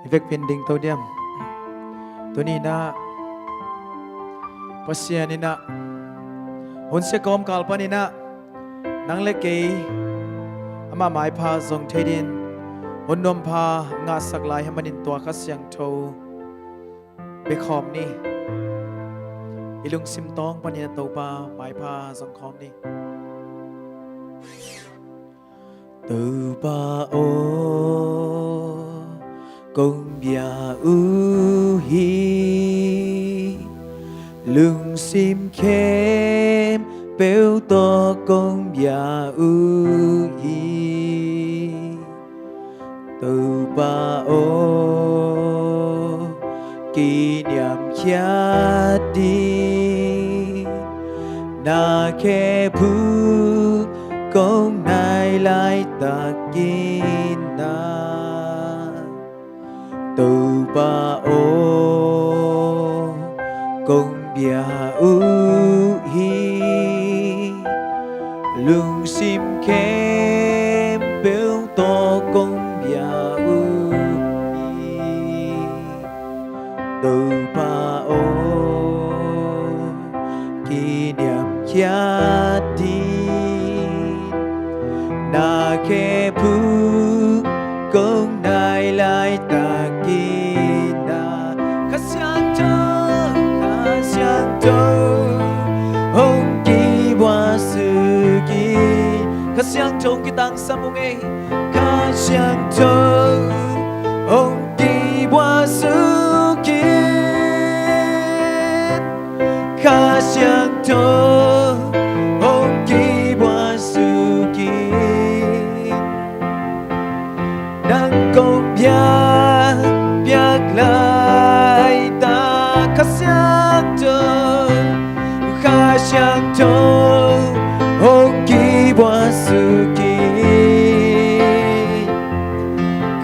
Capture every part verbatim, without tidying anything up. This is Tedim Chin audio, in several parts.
I vekpi in ding to diam? Tuni in ah Pasian in ah hun sia kawmkal panin ah nang le kei ama maipha zong thei dingin hun nuampha ngahsak lai ahih manin tua Kha Siangtho biakhawm ni. I lungsim tawng panin ah Topa maipha zong khawm ni. Topa aw, kong bia uh hi, lungsim khempeuh tawh kong bia uh hi. Topa aw, kiniamkhiat ding na khephung kong nai laitakin ah, Topa aw, kong bia uh hi, lungsim khempeuh tawh kong bia uh hi. Topa aw, kiniamkhiat ding na khephung kong nai laitakin ah, Kha Siangtho, Kha Siangtho hong kibua suk in. Kha Siangtho hong kitangsam ung ei. Kha Siangtho hong kibua suk in. Kha Siangtho hong kibua suk in. Nang kong biak, biak laitak, Kha Siangtho, Kha Siangtho hong kibua suk in.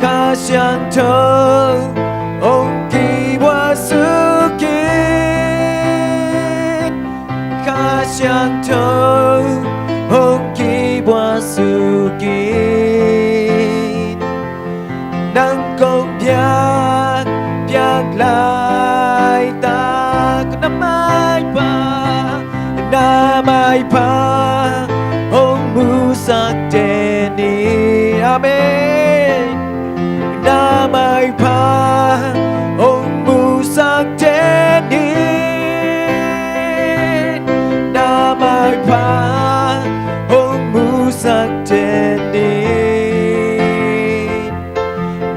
Kha Siangtho hong kibua suk in. Kha Siangtho hong kibua suk in. Nang kong biak, biak laitak, na maipha, na maipha hong musak den in. Amen. Na maipha hong musak den in. Na maipha hong musak den in.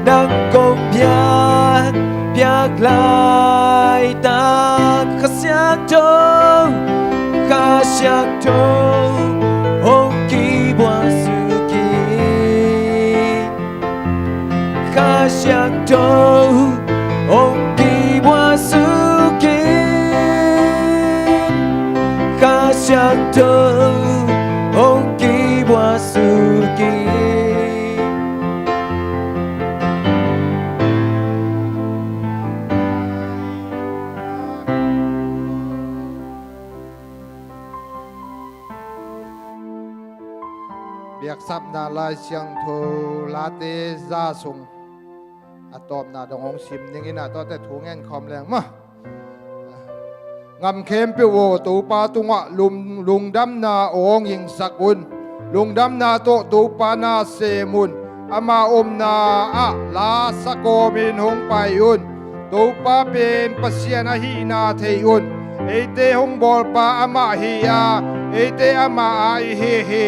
Nang kong biak, biak laitak, Kha Siangtho, Kha Siangtho hong kibua suk in. Kha Siangtho hong kibua suk in. Kha Siangtho hong kibua suk in. Biaksapna Lai Siangtho Late za sung a tawpna dong hong sim ning in ah, tuate thu ngen khawm leng maw. Gam khempeuh aw, Topa tungah lum-, lungdamna awng hong sak un. Lungdamna tawh Topa na sem un. Ama omna ah la sa kawmin hong pai un. Topa pen Pasian ahihna thei un. Eite hong bawlpa amah hi a, eite ama a i hi hi.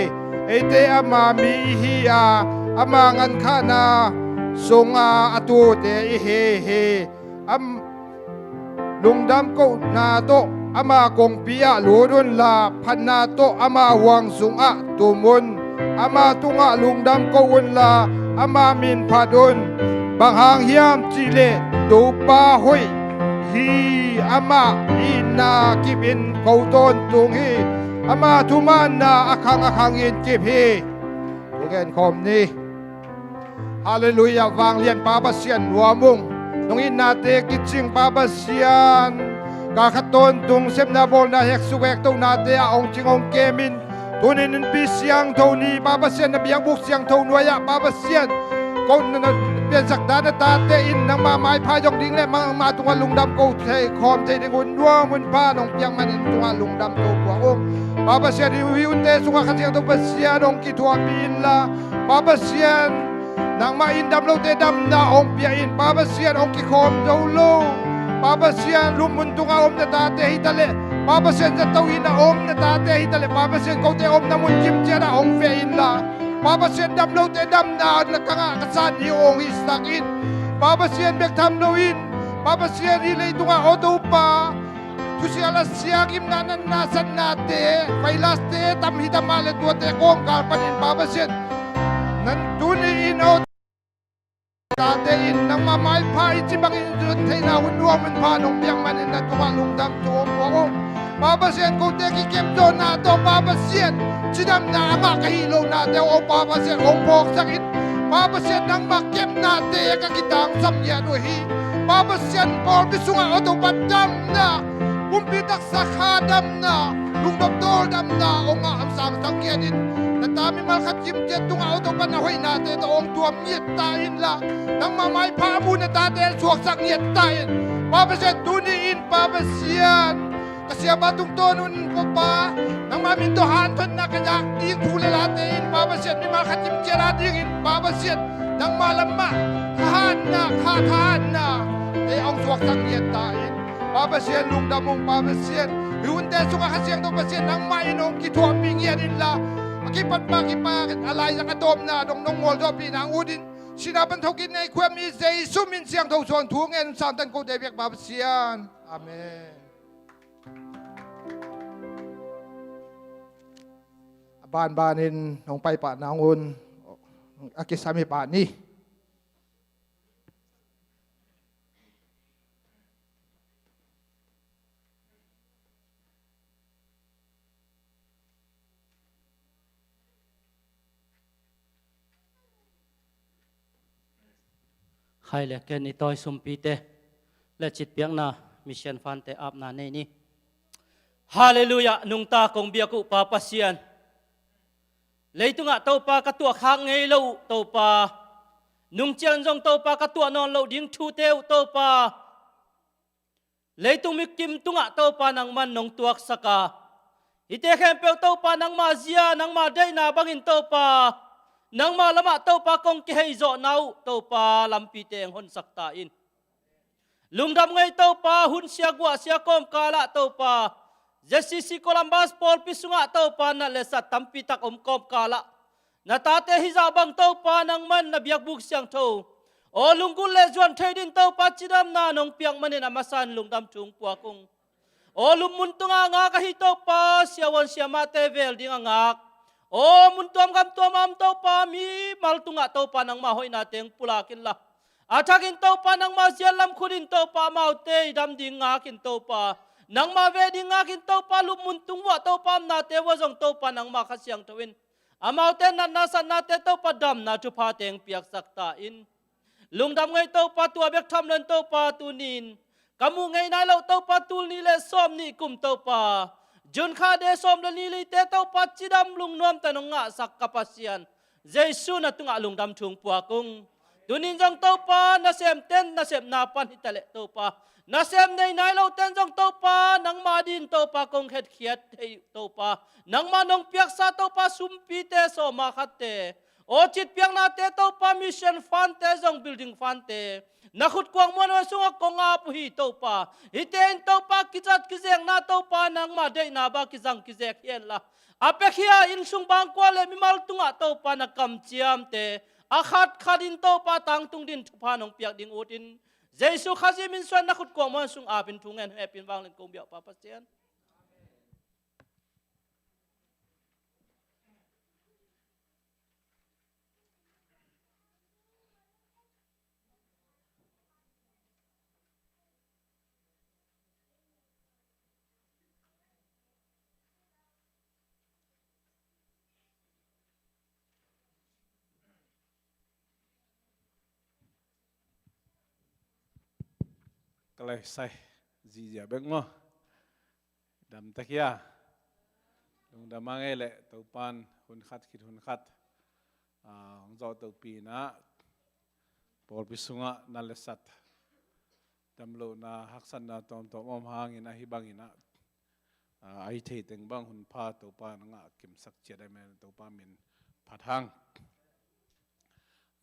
Eite ama mi i hi a, ama ngankhahna sunga a tute i hi hi. Am, lungdam kohna tawh ama kongpi ah lut unla, phatna tawh ama huang sungah tum un. Ama tungah lungdam ko unla, ama min phat un. Bang hang hiam cihleh Topa hoih hi, ama itna kipin ko tawntung hi. Ama thumanna a khang a khangin kip hi. Thu gen khawm ni. Halleluiah, vanglian Pa Pasian nuam ung. Nong itnate kicing Pa Pasian, kal khat tawntung sepna bawlna heksu hektohnate ah hong cing hong kemin, tuni in innpi siangtho ni Pa Pasian, na biakbuk siangtho nuai-ah Pa Pasian, ko na, na, piansak dan a tate in nangmah maipha zong ding le nangmah tungah lungdam ko thei khawm thei ding hun nuam hun pha nong piak manin tungah lungdam ko puak ung. Pa Pasian, hih hunte sungah Kha Siangtho Pasian hong kithuahpih inla, Pa Pasian, nangmah in dam lote damna hong pia in. Pa Pasian, hong kikhawm zo lo, Pa Pasian, lupmun tungah om na tate hi taleh, Pa Pasian, zato in a om na tate hi taleh, Pa Pasian, kote omna mun kimciat ah hong feh inla, Pa Pasian, dam lote damna na ka ngah ka san hi hong hisak in. Pa Pasian, bek tham lo in, Pa Pasian, hih leitungah aw Topa, thusia lasia, gimna natna satnate, virus-te tam hi tam a le tuate kawmkal panin Pa Pasian, nan tuni in aw tate in nangmah maipha i ci bangin zon theihna hun nuam hun pha nong piak manin na tungah lungdam thu hong puak ung. Pa Pasian, kote kikem zawhna tawh Pa Pasian, cidamna a ngah ka hih lohnate aw Pa Pasian hong phawksak in. Pa Pasian, nangmah kepnate ka kitangsam ngiat uh hi. Pa Pasian, pawlpi sungah aw Topa damna, pumpi taksa kha damna, lungdam tawl damna hong ngah sangsak ngiat in. Na ta mimal khat kimciat tungah aw Topa na hoihnate tawh hong tuam ngiat ta inla, nangmah maipha a mu na tate suaksak ngiat ta in. Pa Pasian, tuni in Pa Pasian, ka siapa tungtawn un Topa, nangmah min tawh hanthotna ka zak ding thu le late in Pa Pasian, mimal khat kimciat a dingin Pa Pasian, nangmah lamah thahatna, kha thahatna te hong suaksak ngiat ta in. Pa Pasian, lungdam ung Pa Pasian. Hih hunte sungah Kha Siangtho Pasian, nangmah in hong kithuahpih ngiat inla, a kipat ma kipat a laizang a tawpna dong nong mualzawhpih nang ut in, sihna pan thawkin na i khuami Jesu min siangtho suang thu ngen Satan kote biak Pa Pasian. Amen. A banbanin hong paipah nang un, a kisam hi pah ni. Khai le ken i tawi sumpite le citpiakna mission fante apna nei ni. Halleluiah, nungta kong biak uh Pa Pasian. Leitungah Topa ka tuahkhak ngei lo uh Topa. Nungcian zong Topa ka tuah nawn loh ding thute uh Topa. Leitung mikim tungah Topa nangman nong tuaksak a, hihte khempeuh Topa nangma zia, nangma deihna bangin Topa, nangma lamah Topa kong kihei zawhna uh Topa lampite hong honsak ta in. Lungdam ngei Topa, hun sia guah sia kawmkalah Topa, Z C C Columbus pawlpi sungah Topa nat le sat tampi tak om kawmkalah na tate hizah bang Topa nangman na biakbuk siangtho aw lunggulh le zuan thei din Topa cidamna nong piak manin a masan lungdam thu hong puak ung. Aw lupmun tunga ngak ahi Topa siavuan siamahte vel ding a ngak, aw muntuam gamtuam a om Topa mimal tungah Topa nangma hoihnate hong pulak inla, a thakin Topa nangma ziatlam khut in Topa amaute i dam ding ngak in Topa, nangma veh ding ngak in Topa, lupmun tung vuah Topa omnate vuah zong Topa nangma Kha Siangtho in amaute natna satnate Topa damna thuphate hong piaksak ta in. Lungdam ngei Topa, tua bek tham loin Topa tuni in ka muh ngei nai loh Topa, tul nih le sawm nih kum Topa, June kha de sawm le nih leite Topa cidam lungnuamte nong ngahsak ka Pasian Jesu na tungah lungdam thu hong puak ung. Tunin zong Topa nasem ten nasepna pan hitaleh Topa, nasem nei nai lo ten zong Topa nangma din Topa kong khetkhiat thei uh Topa, nangma nong piaksa Topa sumpite sawma khatte, aw citpiaknate Topa mission fante zong building fante na khutkuang muanhuai sungah kong ap uh hi Topa. Hihte in Topa kizat kizekna Topa nangma deihna bang kizang kizek hi henla, a pekhia inn sung bangkua le mimal tungah Topa na kamciamte a khatkhat in Topa tangtung din thupha nong piak ding utin, Jesu Khazih min suan na khutkuang muan sung apin thu ngen hehpin vangleng kong biak Pa Pasian. Ka laisai zihziah bek maw? Damtak hia? Lungdam a ngei leh Topan hun khat khit hun khat, ah, hong zawh topi inah Pawlpi sungah na le sat, damlohna, haksatna tawmtawm om hangin ahi bangin ah, a, a hi thei teng bang hun pha Topa na ngah kimsak ciat ahi manin Topa min phat hang.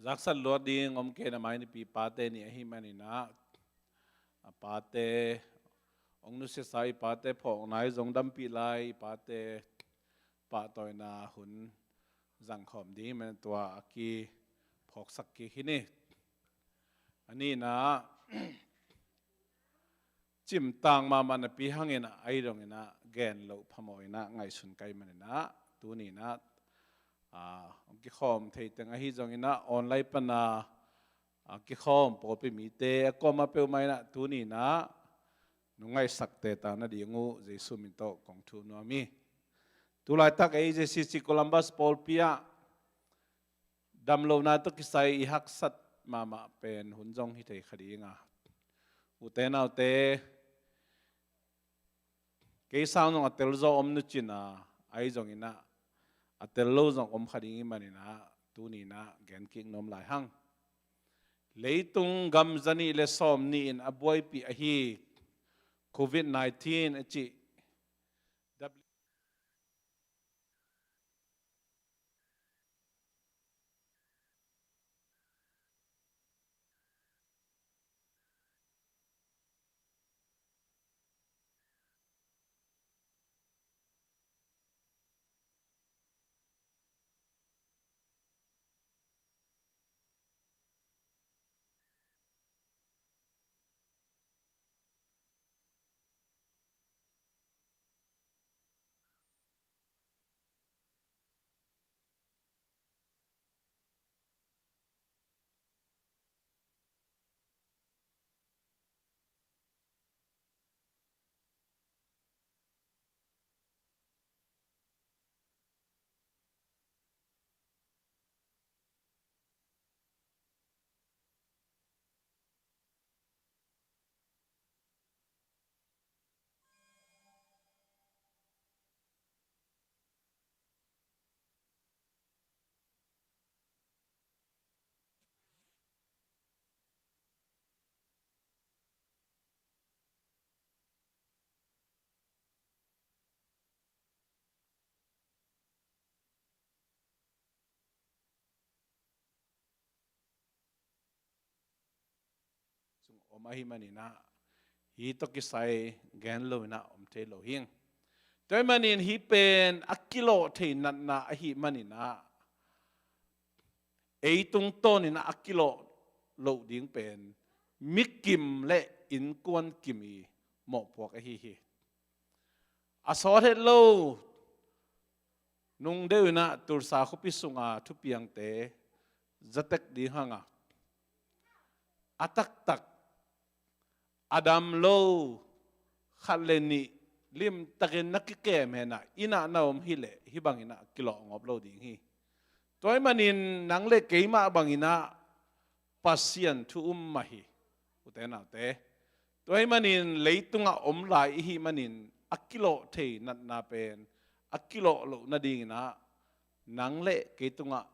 Zaksat luat ding om kei na mai nipi pate ni ahi manin ah, a pate, ong nusiasa i pate phawk nai zong dampih lai i pate pahtawina hun zangkhawm ding manin tua a kiphawksak kik hi ni. A nihna, cimtang mahmah napi hangin ah, ahi zongin ah gen loh phamawh in ah ngaihsun kai manin ah, tuni in ah, a, kikhawm thei teng ahi zongin ah online pana, a, kikhawm pawlpi mite a kuamah peuhmah in ah tuni in ah nungaihsak teta nading uh Jesu min tawh kong thu nuam hi. Tulaitak A J C C Columbus pawlpi ah damlohna tawh kisai i haksat mahmah pen hun zong hi thei kha ding a, ute naute, kei sang zong a tel zaw om nucin a, ahi zongin ah a tel lo zong om kha ding i manin ah tuni in ah gen kik nuam lai hang. Leitung gam zanih le sawmnih in a buaipih ahi Covid nineteen a cih sung om ahi manin ah, hih tawh kisai gen lo in ah om thei lo hing. Tua ahih manin hih pen a kilawh thei natna ahi manin ah, ei tungtawn in ah a kilawh loh ding pen mi kim le innkuan kim i mawhpuak ahi hi. A sawt het lo nung deuh in ah Tulsa khuapi sunga thupiangte zatek ding hang a, a taktak a dam lo khat le nih limtakin na kikem hen ah, inn ah na om hi leh hih bangin ah kilawh ngawp lo ding hi. Tua ahih manin nang le keimah bangin ah Pasian thu um mah hi, ute naute. Tua ahih manin leitungah om lai i hih manin a kilawh thei natna pen a kilawh loh nadingin ah nang le kei tungah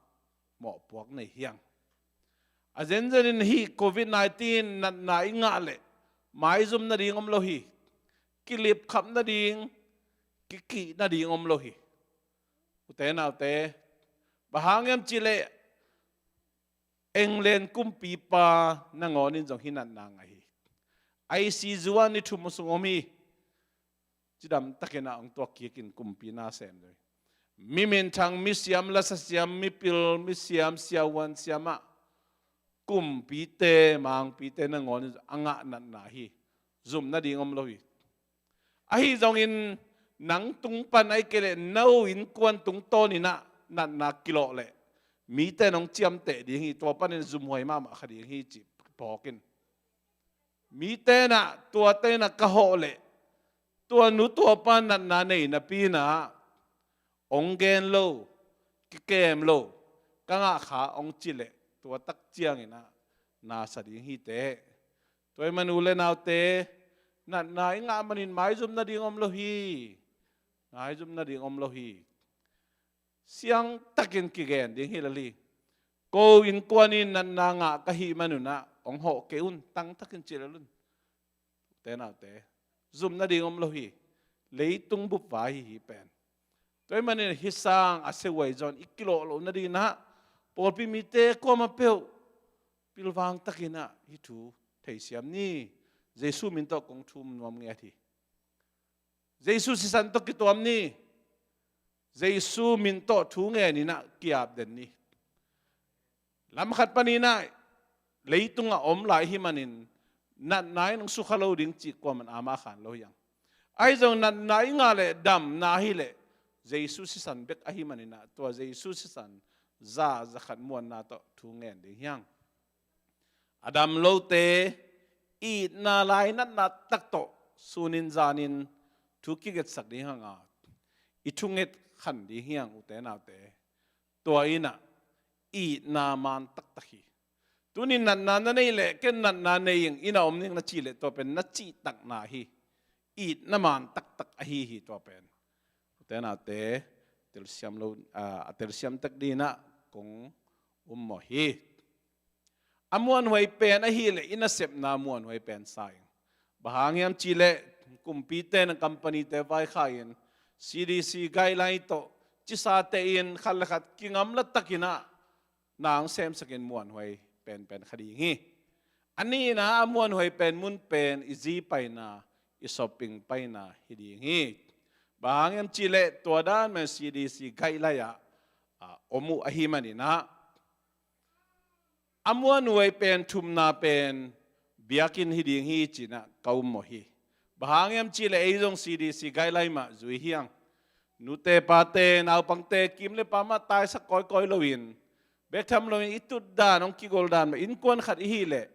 mawhpuak nei hi hang. A zenzen in hih Covid nineteen natna i ngah leh maizum nading om lo hi. Kilipkhap nading, kikih nading om lo hi, ute naute. Bang hang hiam cih leh England kumpipa nangawn in zong hih natna ngah hi. I C U ah ni thum sung om hi. Cidam takin ah hong tuak kik in kumpi na sem zaw hi. Mi minthang, mi siam, lasa siam, mi pil, mi siam, siavuan siam ah kumpite, mangpite nangawn in a ngah natna hi. Zum nading om lo hi. Ahi zongin nang tung pan ahih kei leh no innkuan tungtawn in ah natna kilawh leh mite in hong ciamteh ding hi, tua panin zumhuai mahmah kha ding hi cih phawk in. Mite in ah, tuate in ah ka hawh leh tua nu tua pa natna nei napi in ah hong gen lo, kikem lo, ka ngah kha hong ci leh tua tak ciangin ah na sa ding hi teh. Tua ahih man u le naute, natna i ngah manin maizum nading om lo hi. Maizum nading om lo hi. Siangtakin kigen ding hi lel hi. Ko innkuan in natna ngah ka hih manun ah hong hawh kei un, tangtakin ci lel un. Ute naute, zum nading om lo hi. Leitung bup vai hi hi pen. Tua ahih manin hih sang a sehuai zong i kilawh loh nadingin ah pawlpi mite kuamah peuh pilvang takin ah hih thu theisiam ni. Jesu min tawh kong thum nuam ngiat hi. Jesu sisan tawh kituam ni. Jesu min tawh thu ngenin ah ki-ap den ni. Lam khat panin ah leitungah om lai ahih manin natna in hong sukha lo ding cih kuaman amah khan lo hi hang. Ahi zong natna i ngah leh damna hi leh Jesu sisan bek ahih manin ah tua Jesu sisan za, za khat muanna tawh thu ngen ding hi hang. A dam lote itna lainatna tak tawh sunin zanin thu kigetsak ding hang a, i thunget khan ding hi hang, ute naute. Tua in ah itna man taktak hi. Tuni natna na nei leh ken natna nei ing, inn ah om ning na cih leh tua pen na cihtakna hi. Itna man taktak ahi hi tua pen. Ute naute, telsiam lo, a, a telsiam tak dingin ah kong um mawh hi. A muanhuai pen ahih leh i nasepna muanhuai pen sa ing. Bang hang hiam cih leh kumpite in, companyte vaikhak in, C D C guideline tawh cisate in khat le khat kingamla takin ah na hong semsakin muanhuai penpen kha ding hi. A nihna a muanhuai pen mun pen i zi paina, i shopping paina hi ding hi. Bang hang hiam cih leh tua dan pen C D C guideline ah, a, om uh ahih manin ah a muanhuai pen thumna pen biakinn hi ding hi ci-in ah ka um mawh hi. Bang hang hiam cih leh ei zong C D C guideline mah zui hi hang. Nute pate, naupangte, kim le pam ah taisak kawikawi loin, bek tham loin i tut dan, hong kigol dan mah, innkuan khat i hih leh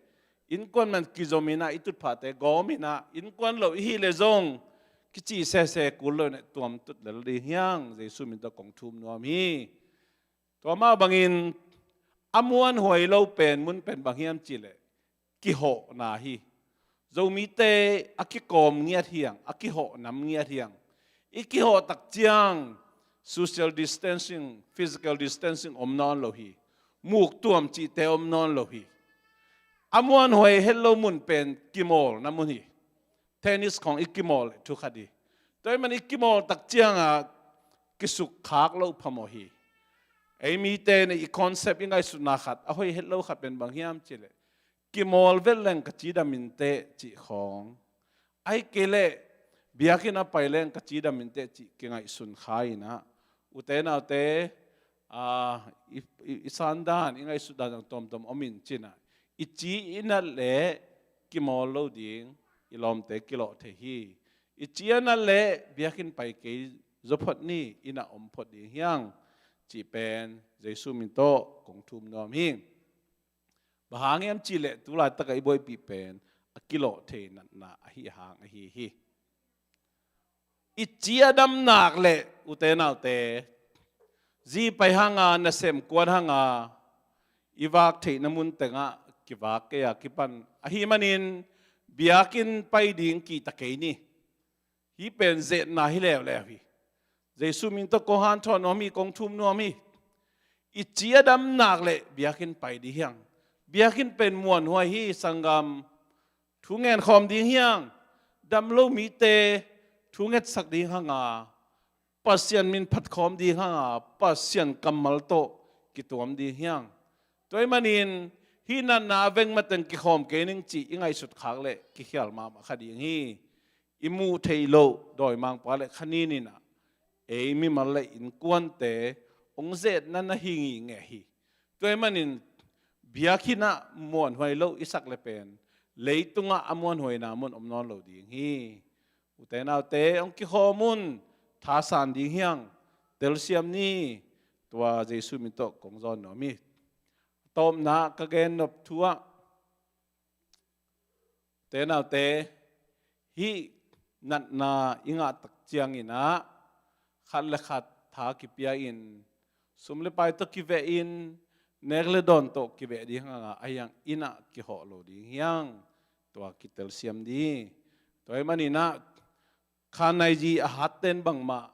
innkuan man kizomin ah i tutphahte gawmin ah, innkuan lo i hih leh zong kici sese kul loin ah tuamtut lel ding hi hang. Jesu min tawh kong thum nuam hi. Tua mah bangin a muanhuai lo pen mun pen bang hiam cih leh kihawhna hi. Zomite a kikawm ngiat hi hang, a kihawh nam ngiat hi hang. I kihawh tak ciang social distancing, physical distancing om nawn lo hi. Muktuam cihte om nawn lo hi. A muanhuai het lo mun pen kimawlna mun hi. Tennis khawng i kimawl leh thu khat hi. Tua ahih manin i kimawl tak ciangah kisukkhak loh phamawh hi. Ei mite in i concept, i ngaihsutna khat a hoih het lo khat pen bang hiam cih leh, kimawl vet leng ka cidam inteh cih khawng, ahih kei leh biakinn ah pai leng ka cidam inteh cih kingaihsun kha in ah, ute naute, a, i, i, i sandan, i ngaihsutdan zong tuamtuam om in ci-in ah, i ci i nat leh kimawl lo ding, i lawmte kilawh thei hi. I ci a nat leh biakinn pai kei zaw phot ni, inn ah om phot ding hi hang, cih pen Jesu min tawh kong thum nuam hi. Bang hang hiam cih leh tu laitakah i buaipih pen a kilawh thei natna ahih hang ahi hi. I ci a dam nak leh, ute naute, zi pai hang a, nasem kuat hang a, i vak theihna mun tengah kivak kei a kipan ahih manin biakinn pai ding kihta kei ni. Hih pen zetna hi leuleu hi. Jesu min tawh kong hanthawn nuam hi, kong thum nuam hi. I ci a dam nak leh biakinn pai ding hi hang. Biakinn pen muanhuai hi, sanggam. Thu ngen khawm ding hi hang. Dam lo mite thu ngetsak ding hang a, Pasian min phat khawm ding hang a, Pasian kammal tawh kituam ding hi hang. Tua ahih manin hih natna a veng mateng kikhawm kei ning cih i ngaihsut khak leh kikhial mahmah kha ding hi. I muh theih loh dawimangpa leh kha nin in ah, ei mimal leh innkuante hong zetna na hi ngingeh hi. Tua ahih manin biakinn ah muanhuai lo i sak leh pen leitungah a muanhuaina mun om nawn lo ding hi. Ute naute, hong kikhawm un, thasan ding hi hang, telsiam ni. Tua Jesu min tawh kong zawn nuam hi. Tawpna ka gen nop thu ah, ute naute, hih natna i ngah tak ciangin ah khat le khat tha kipia in, sum le pai tawh kiveh in, nek le dawn tawh kiveh ding hang a, ahi hang inn ah kihawh lo ding hi hang. Tua kitelsiam ding. Tua ahih manin ah khanaizi a hatten bangmah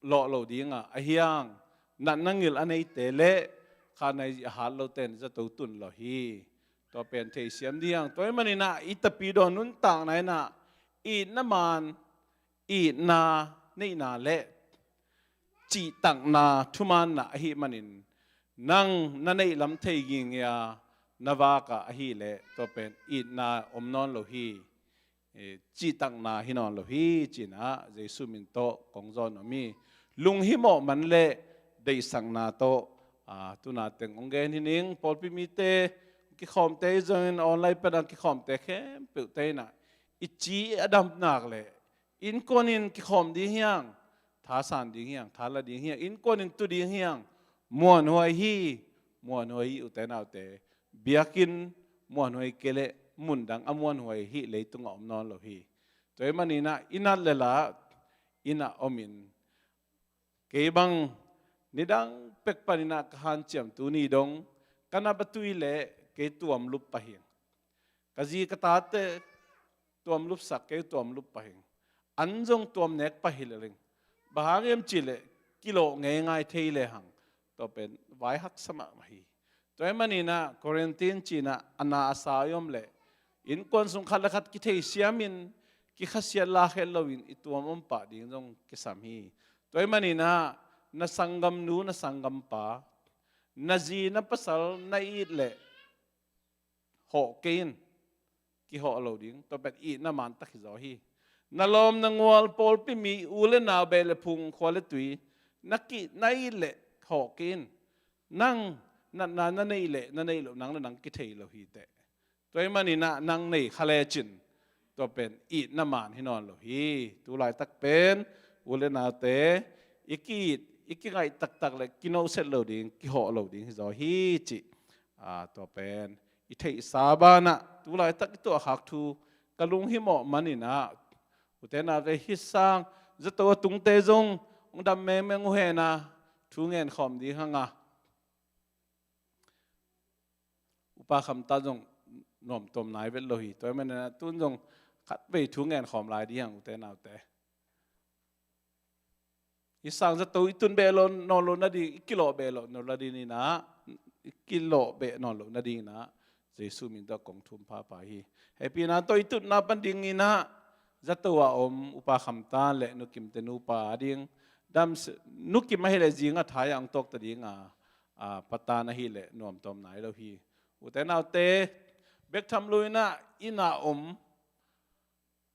lawh lo ding a, ahi hang natna ngil a neite le kha nai a hat lote in zato tun lo hi. Tua pen theisiam ding hi hang. Tua ahih manin ah i Tapidaw nuntakna in ah itna maan, itna neihna le cihtakna thumaanna ahih manin nang na neihlam thei ging a, na vak ah ahih leh tua pen itna om nawn lo hi. Eh, cihtakna hi nawn lo hi, ci-in ah Jesu min tawh kong zawn nuam hi. Lunghimawh man le deihsakna tawh, ah, tuna teng hong gen hi ning. Pawlpi mite kikhawmte hi zongin online pan a kikhawmte khempeuhte in ah i ci a dam nak leh innkuan in kikhawm ding hi hang, thasan ding hi hang, thala ding hi hang, innkuan in tu ding hi hang, muanhuai hi, muanhuai hi, ute naute. Biakinn muanhuai kei leh mundang a muanhuai hi leitung ah om nawn lo hi. Tua ahih manin ah i nat le la in ah om in, kei bang nidang pek panin ah ka hanciam tuni dong ka na batui leh kei tuam lup pah hi. Ka zi ka tate tuam lupsak, kei tuam lup pah hi. An zong tuam nek pah hi lel ing. Bang hang hiam cih leh kilawh ngeingai thei le hang. Tua pen vai haksa mahmah hi. Tua ahih manin ah quarantine ci-in ah a na a sa i om leh innkuan sung khat le khat kitheisiam in, kikhasiat lakhia loin i tuam om pah ding zong kisam hi. Tua ahih manin ah na sanggamnu, na sanggampa, na zi na pasal na it leh hawh kei in. Kihawh lo ding, tua pen itna maan tak hi zaw hi. Na lawm na ngual, pawlpi mi, u le nau, beh le phung, khua le tui, na ki, na it leh hawh kei in. Nang natna na neih leh na neih loh, nang le nang kithei lo hi teh. Tua ahih manin ah nang nei kha lecin tua pen itna maan hi nawn lo hi. Tu laitak pen u le naute i ki-it, i kingaih taktak le kinawhset lo ding, kihawh lo ding hi zaw hi cih, ah, tua pen i theihsa banah tu laitak i tuahkhak thu ka lunghimawh manin ah, ute naute, hih sang zato a tungte zong hong dam mengmeng uh hen a, thu ngen khawm ding hang a. Upa Khamta zong nuamtuam nai vet lo hi. Tua ahih manin ah tun zong khatvei thu ngen khawm lai ding hang, ute naute. Hih sang zato i tun beh lo, nawn loh nading, i kilawh beh lo, nawn loh nading in ah, i kilawh beh nawn loh nading in ah Jesu min tawh kong thum phapha hi. Hehpihna tawh i tutna pan ding in ah zato a om Upa Khamta le Nu Kimte nupa a ding dam s-, Nu Kim ahih leh zing a thai ah hong tuak ta ding a, a, Pa Tan ahih leh nuamtuam nai lo hi. Ute naute, bek tham lo in ah inn a om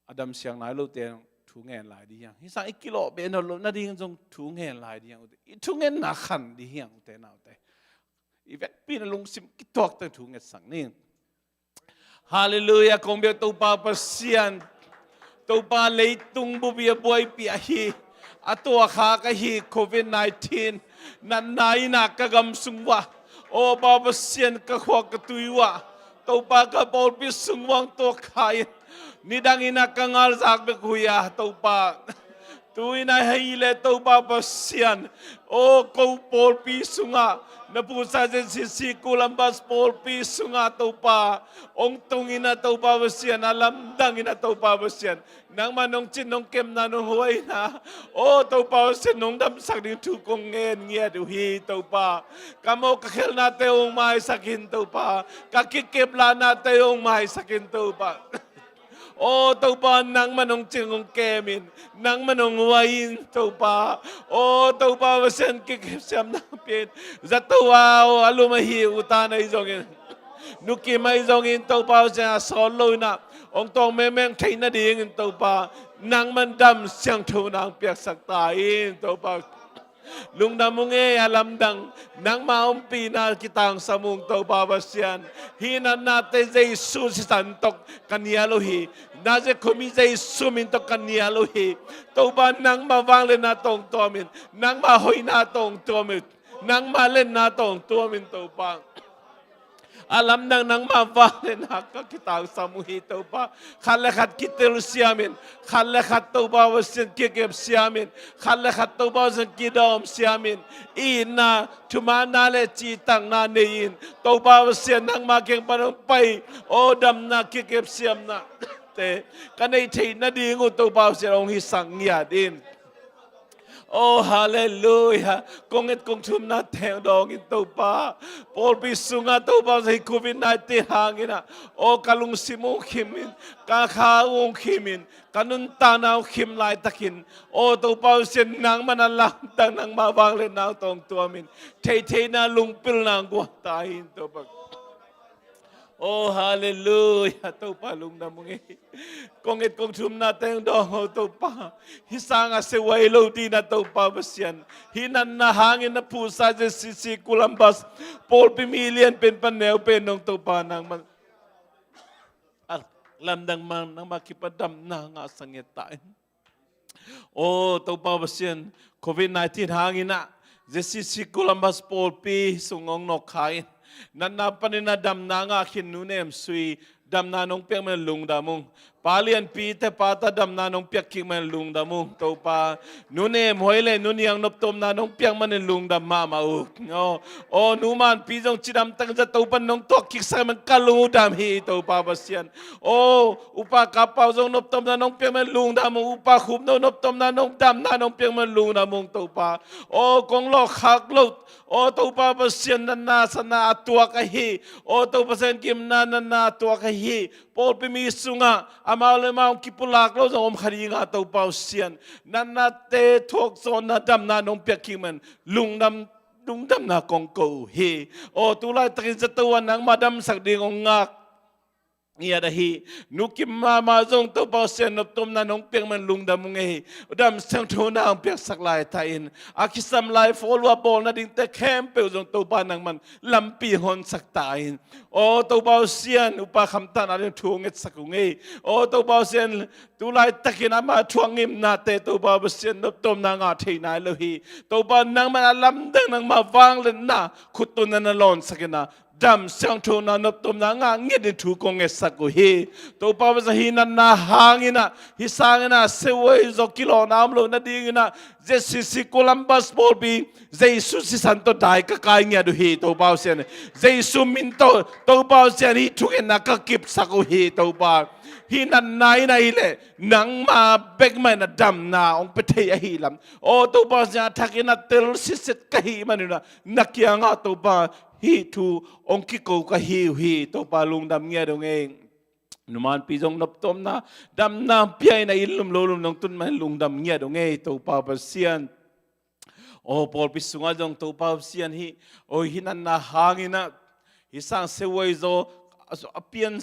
a damsiang nai lote thu ngen lai ding hi hang. Hih sang i kilawh beh nawn loh nading zong thu ngen lai ding hi hang. I thungetna khan ding hi hang, ute naute. I vekpi in a lungsim kituak teng thu ngetsak ni. Halleluiah, kong biak Topa Pasian. Topa, leitung bup i a buaipih ahi, a tuakhak ahi covid nineteen natna in ah ka gam sung uah, aw Pa Pasian, ka khua ka tui uah, Topa, ka pawlpi sung uah tuak kha in, nidang in ah ka ngalzak bek uh hi a, Topa. Tu in ah hih leh Topa Pasian, aw, ko pawlpi sungah, na pusa J C C Columbus pawlpi sungah Topa, hong tung in ah Topa Pasian, a lamdang in ah Topa Pasian, nangman hong cin, hong kepna, hong huai in ah, aw Topa Pasian, hong damsak ding thu kong ngen ngiat uh hi Topa. Ka mawh ka khelnate hong maisak in Topa, ka kikep lahnate hong maisak in Topa. Aw Topa, nangman hong cing hong kem in, nangman hong huai in Topa. Aw Topa Pasian, kikepsiamna pia in. Zato a, aw, a lum ahi U Tan ahi zongin, Nu Kim ahi zongin Topa Pasian, a sawt lo in ah hong tuang mengmeng theih nadingin Topa, nangman dam siangtho nang piaksak ta in Topa. Lungdam ung ei, a lamdang, nangma ompihna kitangsam ung Topa Pasian. Hih natnate Jesu sisan tawh ka nial uh hi. Nazareth khuami Jesu min tawh ka nial uh hi. Topa, nangma vangliatna tawh hong tuam in, nangma hoihna tawh hong tuam in, nangma liatna tawh hong tuam in Topa. A lamdang, nangma vangliatna ka kitangsam uh hi Topa. Khat le khat kitel siam in, khat le khat Topa Pasian kikep siam in, khat le khat Topa Pasian kidawm siam in, itna, thumaanna le cihtakna nei in, Topa Pasian nangma kiang pan hong pai, aw damna, kikep siamnate ka neih theih nading uh Topa Pasian hong hisak ngiat in. Oh, halleluiah. Kong et kong thumna teng dawng in Topa, pawlpi sungah Topa, hih covid nineteen hangin ah, oh, ka lungsim hong khim in, ka kha hong khim in, ka nuntakna hong khim laitakin, oh, Topa Pasian, nangmah na lamdang, nangmah vangliatna tawh hong tuam in, theitheina lungpilna guan ta in Topa. Oh, halleluiah, Topa lungdam ung ei. Kong et kong thumna teng dawng o Topa. Hih sangah siavuai lo dingin ah Topa Pasian, hih natna hangin na phuhsa ZCC Columbus pawlpi mi lianpen pan neupen dong Topa nangmah lamdang, nangmah kipat damna ngahsak ngiat ta in. Oh, Topa Pasian, covid nineteen hangin ah ZCC Columbus pawlpi sung hong nawk kha in, natna panin ah damna ngah khin Nu Nem Sui, damna nong piak man lungdam ung. Pa Lianpi te pa ta damna nong piak kik man lungdam ung Topa. Nu Nem Hoi le Nu Niang noptomna nong piak man in lungdam mahmah ung. Oh, oh, Nu Manpi zong cidam takin zato pan nong tuak kiksak man ka lungdam hi Topa Pasian. Oh, Upa Kap Pau zong noptomna nong piak man lungdam ung. Upa Khup No noptomna nong damna nong piak man lungdam ung Topa. Oh, kong lawhkhak lo, oh, Topa Pasian, natna satna a tuak ahi. Oh, Topa Pasian, gimna natna a tuak ahi. Pawlpi mi sungah amau le amau kipulak lo zong om kha ding a Topa Pasian, natnate thuak zawnna damna nong piak kik man lungdam, lungdamna kong ko uh hi. Oh, tu laitakin zato ah nangmah damsak ding hong ngak ngiat ahi Nu Kim Mama zong Topa Pasian noptomna nong piak man lungdam ung ei. Dam siangthona hong piaksak lai ta in, a kisam lai follow a bawl nadingte khempeuh zong Topa nangman lampi honsak ta in. Oh, Topa Pasian, Upa Kham Tan a ding thu hong ngetsak ung ei. Oh, Topa Pasian, tu laitakin ama thuak ngimnate Topa Pasian noptomna ngah thei nai lo hi. Topa nangman a lamdang, nangmah vangliatna khuttunna na lawnsak in ah, dam siangthona noptomna ngah ngiat in thu kong ngetsak uh hi. Topa Pasian, hih natna hangin ah, hih sangin ah siavuai zaw kilawhna om lo nadingin ah ZCC Columbus pawlpi Jesu sisan tawh dai ka kai ngiat uh hi Topa Pasian. Jesu min tawh Topa Pasian, hih thungetna ka kipsak uh hi Topa. Hih natna in ah hi leh nangmah bek mah in ah damna hong pia thei ahi lam, oh, Topa Pasian, a thakin ah tel sitset ka hih manin ah na kiangah Topa hih thu hong kiko ka hi uh hi Topa, lungdam ngiat ung ei. Nu Manpi zong noptomna damna pia in ah inn lum lo lum nong tun man lungdam ngiat ung ei Topa Pasian. Oh, pawlpi sungah zong Topa Pasian, hih, oh, hih natna hangin ah hih sang siavuai zaw a pian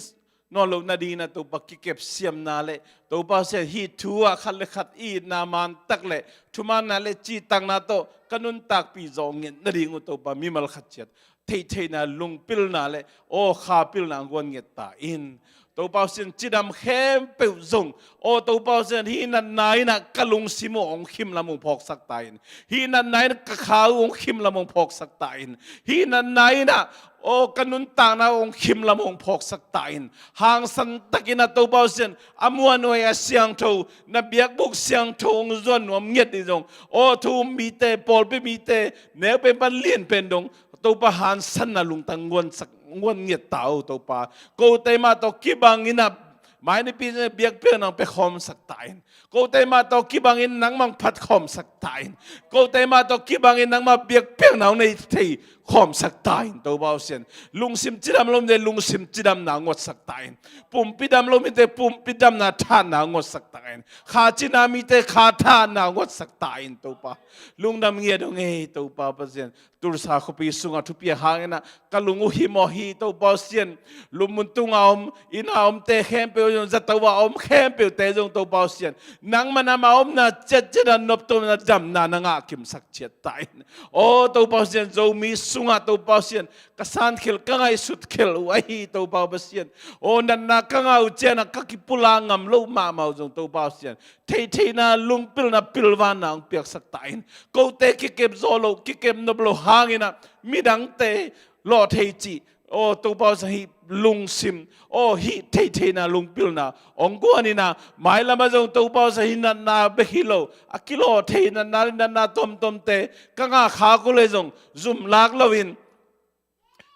nawn loh nadingin ah Topa kikep siamna le Topa Pasian, hih thu ah khat le khat itna man tak le thumaanna le cihtakna tawh ka nuntakpih zawh ngiat nading uh Topa, mimal khat ciat theitheina, lungpilna le, oh, khapilna guan ngiat ta in. Topa Pasian, cidam khempeuh zong, oh, Topa Pasian, hih natna in ah ka lungsim uh hong khim lam hong phawksak ta in. Hih natna in ah ka kha uh hong khim lam hong phawksak ta in. Hih natna in ah, oh, ka nuntakna uh hong khim lam hong phawksak ta in. Hangsan takin ah Topa Pasian, a muanhuai a siangtho, na biakbuk siangtho hong zuan nuam ngiat ding zong, oh, thu um mite, pawlpi mite, neupen pan lianpen dong Topa, hangsanna lungtang guansak, guan ngiat ta uh Topa. Kote mah tawh kibangin ah mai nipi biakpiakna hong pia khawmsak ta in. Kote mah tawh kibangin nangmah hong phat khawmsak ta in. Kote mah tawh kibangin nangmah biakpiakna hong nei thei khawmsak ta in Topa Pasian. Lungsim cidam lo mite lungsim cidamna hong guansak ta in. Pumpi dam lo mite pumpi damna thahatna hong guansak ta in. Kha cina mite kha thahatna hong guansak ta in Topa. Lungdam ngiat ung ei Topa Pasian. Tulsa khuapi sungah thupiak hangin ah ka lung uh himawh hi Topa Pasian. Lupmun tungah om, inn ah omte khempeuh zong, zato ah om khempeuhte zong Topa Pasian, nangmah na omna ciatciat ah noptomna damna na ngah kimsak ciat ta in. Oh, Topa Pasian, Zomi sungah Topa Pasian, ka sankhel, ka ngaihsutkhial uh ahi Topa Pasian. Oh, natna ka ngah uh ciangin ah ka kipulak ngam loh mahmah uh zong Topa Pasian, theitheina, lungpilna, pilvanna hong piaksak ta in. Kote kikep zawh loh, kikep nop loh hangin ah midangte lawh thei cih, oh, Topa Pasian, hih lungsim, oh, hih theitheina, lungpilna hong guan in ah, mailam ah zong Topa Pasian, hih natna bek hi lo, a kilawh thei natna le natna tomtomte ka ngah khak uh leh zong zum lak loin,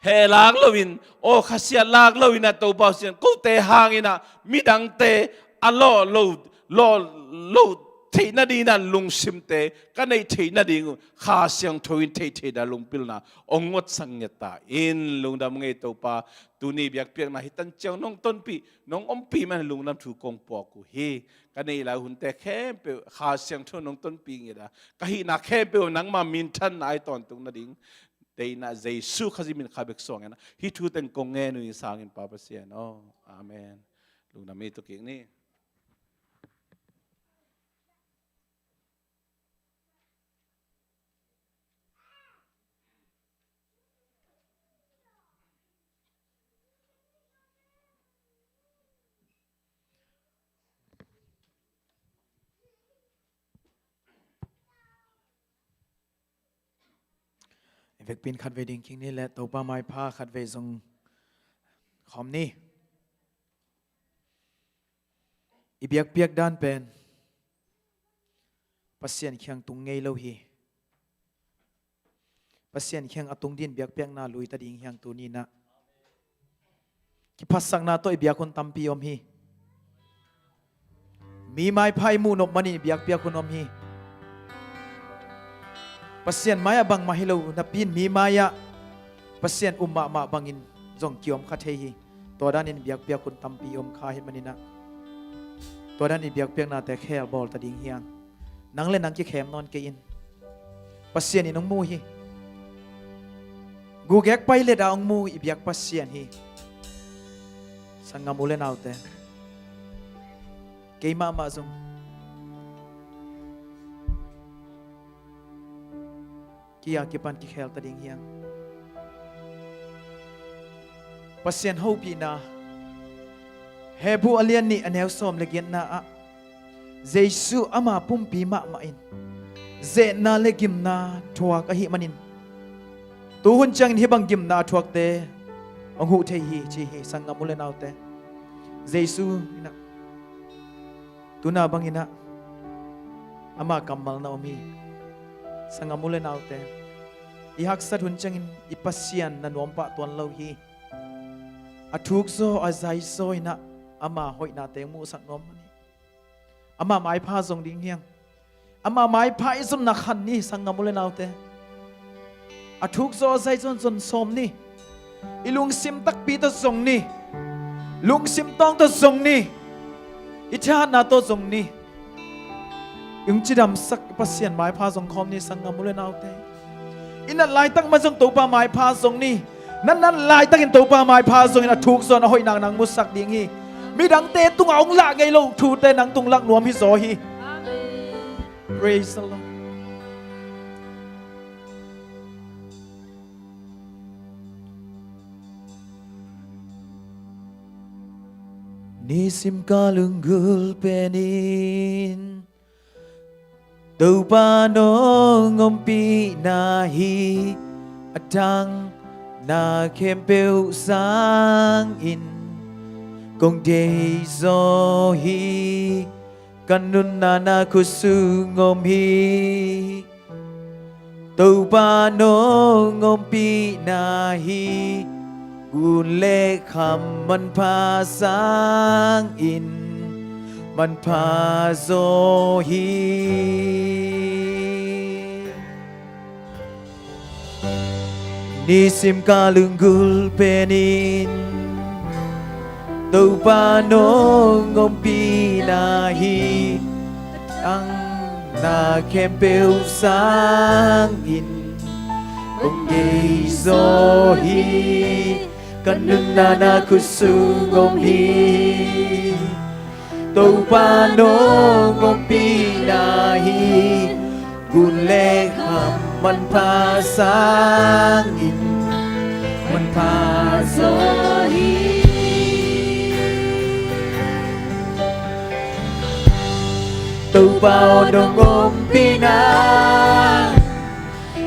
heh lak loin, oh, khasia lak loin ah Topa Pasian, kote hangin ah midangte a lawh lo, lawh lo theih nading in ah lungsimte ka neih theih nading uh Kha Siangtho in theih theihna lungpilna hong ngotsak ngiat ta in. Lungdam ngei Topa, tuni biakpiakna hi tan ciang nong tonpih, nong ompih man lungdam thu kong puak uh hi. Ka neih lai hunte khempeuh Kha Siangtho nong tonpih ngiat a, ka hihna khempeuh nangma minthanna i tawntung nading deihna Jesu Khazih min kha bek suang in ah hih thu teng kong ngen uh hi sangin Pa Pasian aw. Amen. Lungdam i tu kik ni. I vekpi in khatvei ding kik ni le Topa maipha khatvei zong khawm ni. I biakpiak dan pen Pasian kiang tung ngei lo hi. Pasian kiang a tung ding biakpiakna lui ta ding hi hang tuni in ah. Kiphatsakna tawh i biak hun tampi om hi. Mi maipha i muh nop manin i biakpiak hun om hi. Pasian mai-ah bangmah hi lo napi in mi mai-ah Pasian um mahmah bangin zong kiom kha thei hi. Tua danin biakpiak hun tampi om kha hi manin ah, tua danin biakpiaknate khel bawl ta ding hi hang. Nang le nang kikhem nawn kei in. Pasian in hong mu hi. Gugek pailet ah hong mu i biak Pasian hi. Sanggam u le naute, kei mahmah zong ki-a kipan kikhel ta ding hi hang. Pasian hopihna Hebru a lian nih a neu sawm le giatna ah Jesu ama pumpi mahmah in zehna le gimna thuak ahih manin, tu hun ciangin hih bang gimna a thuakte hong huh thei hi ci hi. Sanggam u le naute, Jesu in ah tuna bangin ah ama kammal na om hi. Sanggam u le naute, i haksat hun ciangin i Pasian na nuam pah tuan lo hi. A thukzaw a zaizaw in ah ama hoihnate muhsak nuam hi. Ama maipha zong ding hi hang. Ama maipha i zonna khan ni, sanggam u le naute. A thukzaw a zaizaw in zon sawm ni. I lungsim takpi tawh zong ni. Lungsim tawng tawh zong ni. I thahatna tawh zong ni. I hong cidamsak i Pasian maipha zong khawm ni, sanggam u le naute. I nat laitak ma zong Topa maipha zong ni. Na nat laitakin Topa maipha zongin a thukzaw in a hoih nak nang musak ding hi. Midangte tungah hong lah ngei lo thute nang tung lak nuam hi zaw hi. Praise the Lord. Nisim ka lunggulh penin Topa nong ompihna hi. A thang na khempeuh sangin kong deih zaw hi. Ka nunna na khut sung om hi. Topa nong ompihna hi. Gun le kham manpha sangin manpha zaw hi. Nisim ka lunggulh penin Topa nong ompihna hi. Ang na khempeuh sangin kong deih zaw hi. Ka nunna na khut sung om hi. Topa nong ompihna hi. Gun le kham manpha sangin manpha zaw hi. Topa aw nong ompihna,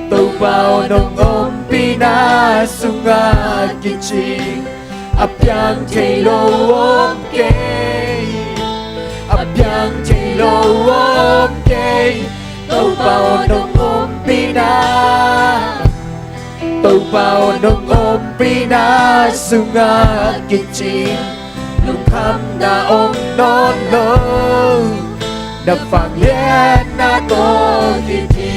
Topa aw nong ompihna sungah kicing a piang thei lo om kei, a piang thei lo om kei. Topa aw nong ompihna, Topa aw nong ompihna sungah kicing lungkhamna om nawn lo. na vangliatna tawh kidim.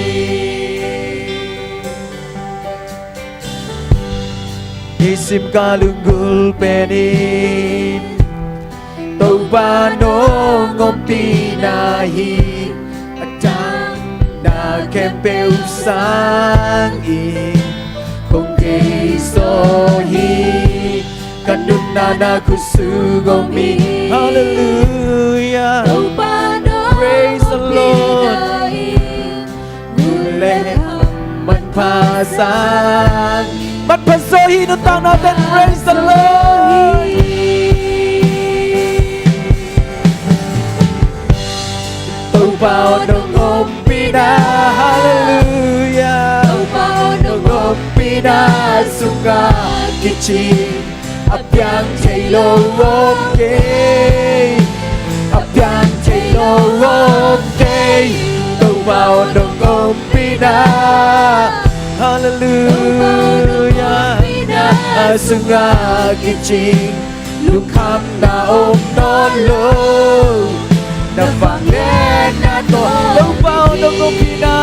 Nisim ka lunggulh penin Topa nong ompihna hi. A dang na khempeuh sangin kong thei zaw hi. Ka nuntakna khutsung om hi. Halleluiah. Praise the Lord. Manpha zaw hi nuntakna ten. Praise the Lord. Topa aw nong ompihna, halleluiah. Topa aw nong ompihna sungah kicing a piang thei lo om kei. A piang thei lo om kei. Topa aw nong ompihna, halleluiah, a sungah kicing lungkhamna om nawn lo. Na vangliatna tawh Topa aw nong ompihna.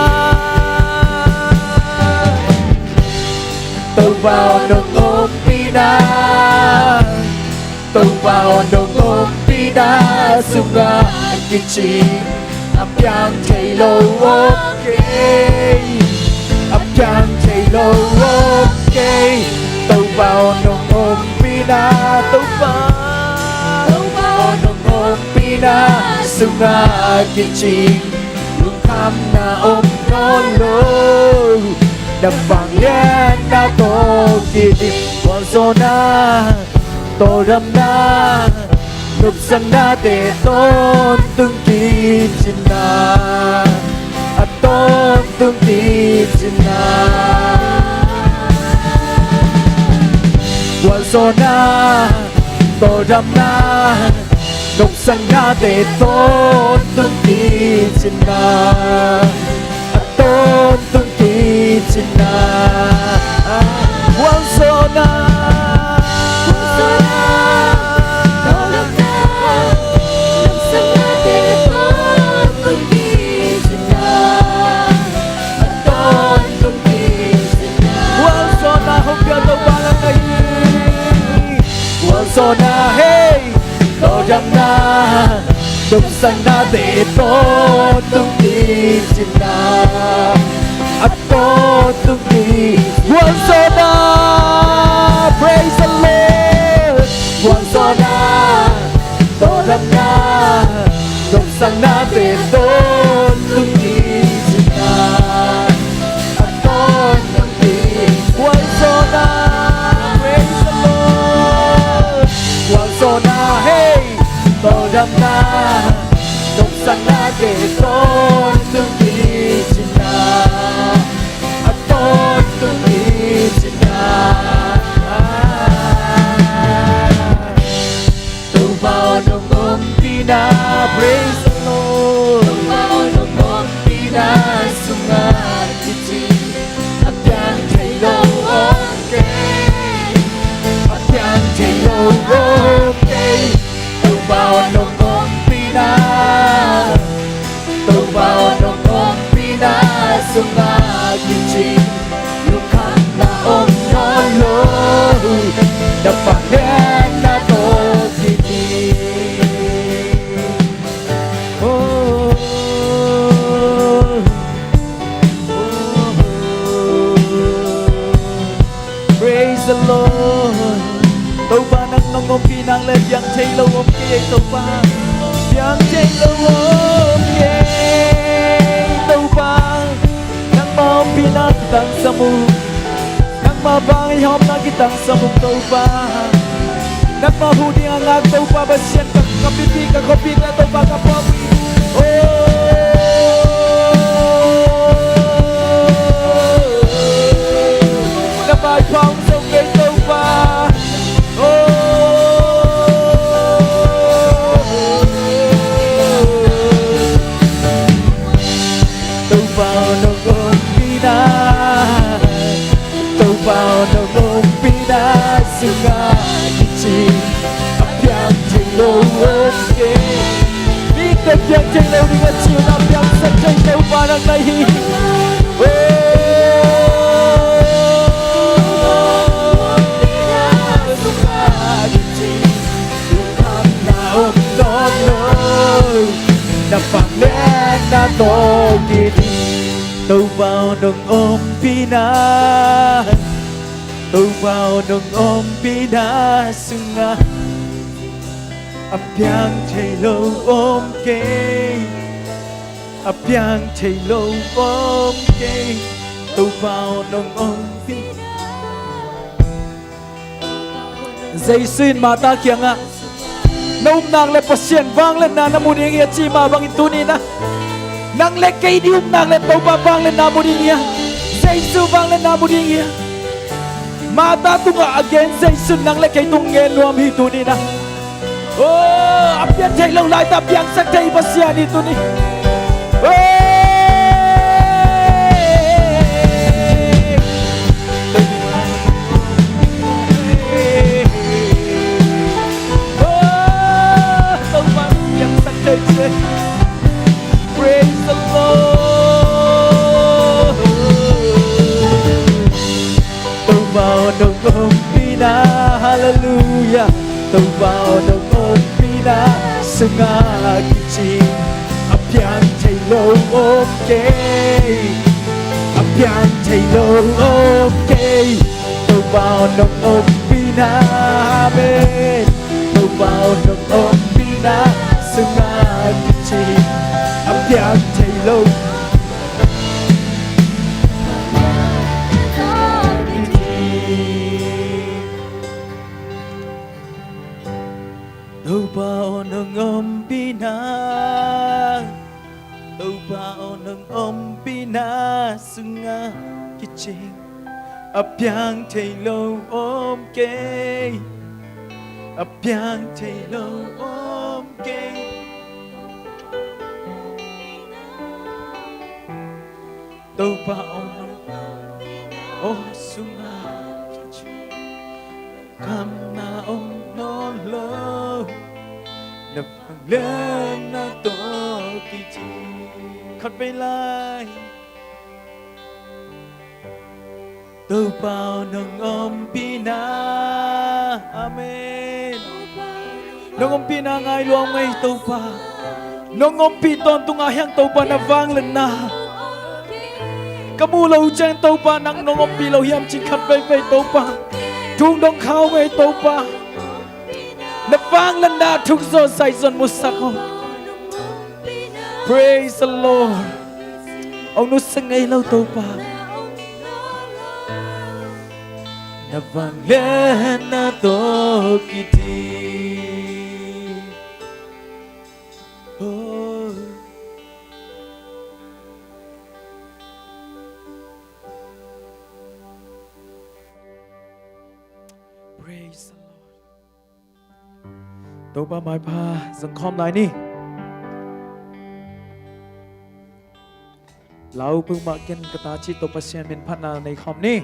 Topa aw nong ompihna. Topa aw nong ompihna sungah kicing a piang thei lo om kei. A piang thei lo om kei. Topa aw nong ompihna. Topa, Topa aw nong ompihna sungah kicing lungkhamna om nawn lo. Na vangliatna tawh kidim. Gualzawhna, tawldamna, nopsaknate tawntung kicinna, a tawntung kicinna. Gualzawhna, tawldamna, nopsaknate tawntung kicinna, a tawntung kicinna. Gualzawhna, tawldamna, nopsaknate tawntung kicinna. Gualzawhna hong pia Topa nang na hi. Gualzawhna hei, tawldamna, nopsaknate tawntung kicinna, a tawntung ki. Gualzawhna, praise the Lord. Gualzawhna, tawldamna, nopsaknate tawntung kicinna, a tawntung ki. Gualzawhna, praise the Lord. Gualzawhna hei, tawldamna, nopsaknate tawntung kicinna, a tawntung kicinna. Topa aw nong ompihna, praise the Lord. Topa aw nong ompihna sungah kicing a piang thei lo om kei. A piang thei lo om kei. Topa aw nong ompihna. Topa aw nong ompihna sungah kicing lungkhamna om nawn lo. Na vangliatna tawh kidim. Oh, oh, oh. Praise the Lord. Topa nang nong ompih nak leh piang thei lo om kei, Topa. Piang thei lo om kei, Topa. Nangmah ompihna kitangsam uh. Nangmah bang i hawmna kitangsam uh, Topa. Nangmah hu ding a ngak, Topa Pasian, ka, ka pipi, ka khuapi, ka Topa, ka pawlpi. Oh, na maipha hong zong kei, Topa. Oh, Topa aw nong ompihna. Topa aw nong ompihna sungah kicing a piang thei lo om kei. Mite Piang thei lo ding a ci-in a piangsak thei Topa nang na hi. Na vangliatna tawh kici, Topa aw nong ompihna, Topa aw nong ompihna sungah a piang thei lo om kei, a piang thei lo om kei, Topa aw nong ompih. Jesu in Martha kiangah, na upna le Pasian vangliatna na mu ding hi a ci mah bangin tuni-in ah, nang le kei i upna le Topa vangliatna mu ding hi a, Jesu vangliatna mu ding hi a. Martha tungah a gen Jesu in nang le kei tung gen nuam hi tuni-in ah. Oh, a piang thei lo laitak piangsak thei Pasian hi tuni. Oh, Topa piangsak thei ci. Praise the Lord. Topa aw nong ompihna, hallelujah. Topa aw nong ompihna sungah kici, a piang thei lo om kei, a piang thei lo om kei, Topa aw nong ompihna, amen. Topa aw nong ompihna sungah kici, a piang thei lo. Topa aw nong ompihna, Topa aw nong ompihna sungah kici, a piang thei lo om kei, a piang thei lo om kei. Topa aw nong, aw sungah kici, kamna om nawn lo, na vangliatna tawh kici. Khat vei lai. Topa aw nong ompihna. Amen. Nong ompihna ngai lua ung ei Topa. Nong ompih tawntung a hiang Topa na vangliatna. Ka muh loh ciang Topa nang nong ompih lo hiam cih khat veivei Topa. Thung dong kha ung ei Topa. Na vangliatna thuk zaw zai zaw musak aw. Praise the Lord. Hong nusia ngei lo Topa. Na vangliatna tawh kici. Oh. Praise the Lord. Topa maipha zong khawm lai ni. Lau peuhmah ken ka ta cih Topa Pasian min phatna nei khawm ni.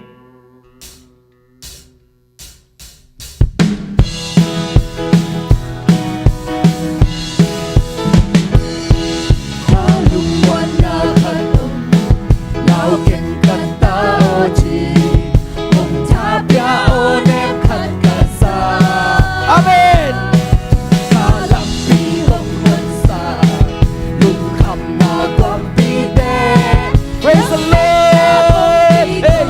Amen. Praise the Lord. Hey.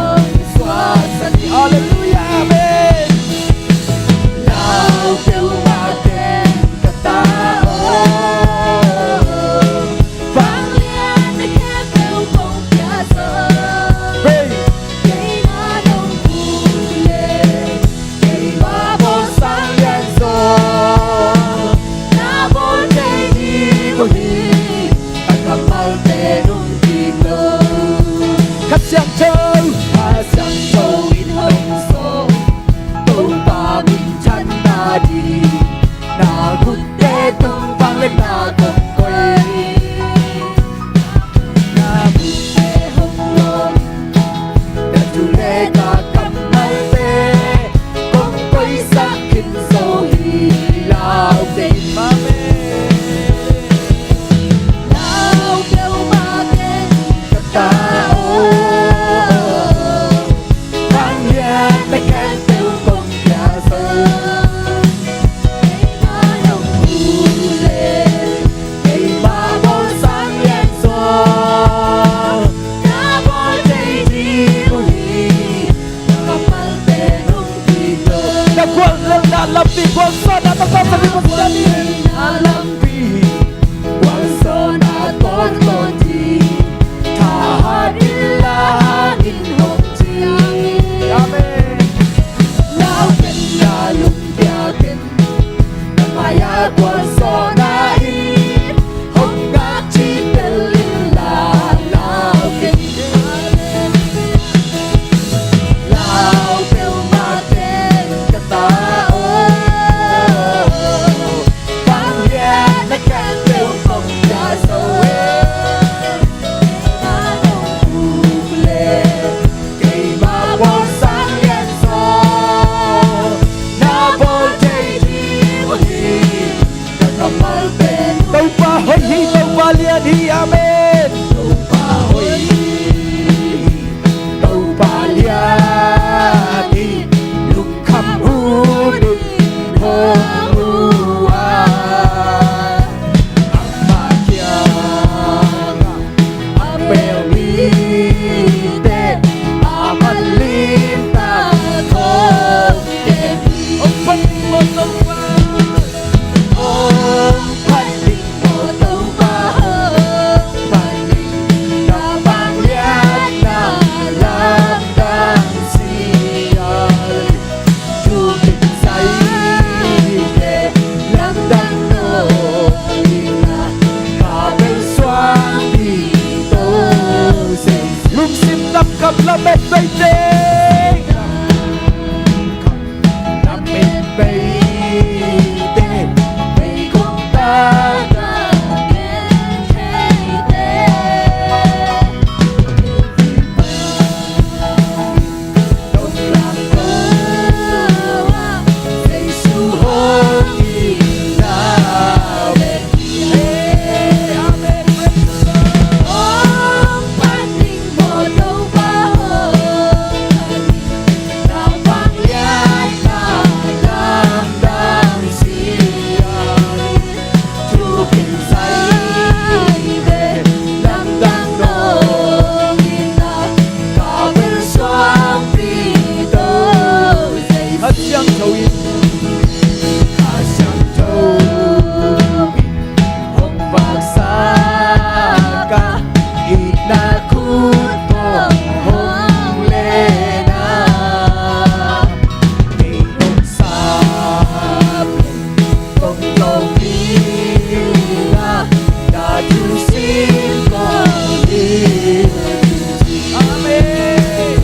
Sona in hong ngak ci tel in la lau kei. Lau peuhmah teng ka ta aw. Vangliatna khempeuh kong pia zo e. Keimah nong puk leh keimah bawl sang lian zaw na bawl thei ding uh hi. Ka kammal pen Topa hoih hi, Topa lian hi. Amen. Topa hoih hi, Topa lian hi. Lungkham hun in hong uh a, amah kiangah a pel mite a man limtak hong kem hi. Hong phat ding maw Topa, hong phat ding maw Topa, hong phat ding. Na vangliatna lamdang sial in, thu khin zaite lamdang nawn in a, ka bel suangpi to Jesu. Lungsim damkham lamet beite, damkham lamet beite, meikuang tak a gentheite. Kha Siangtho in, Kha Siangtho in hong vaksak a, itna khut tawh hong len a, kei nong sap leh kong tlawm ding a, na thu sim kong ding. Amen.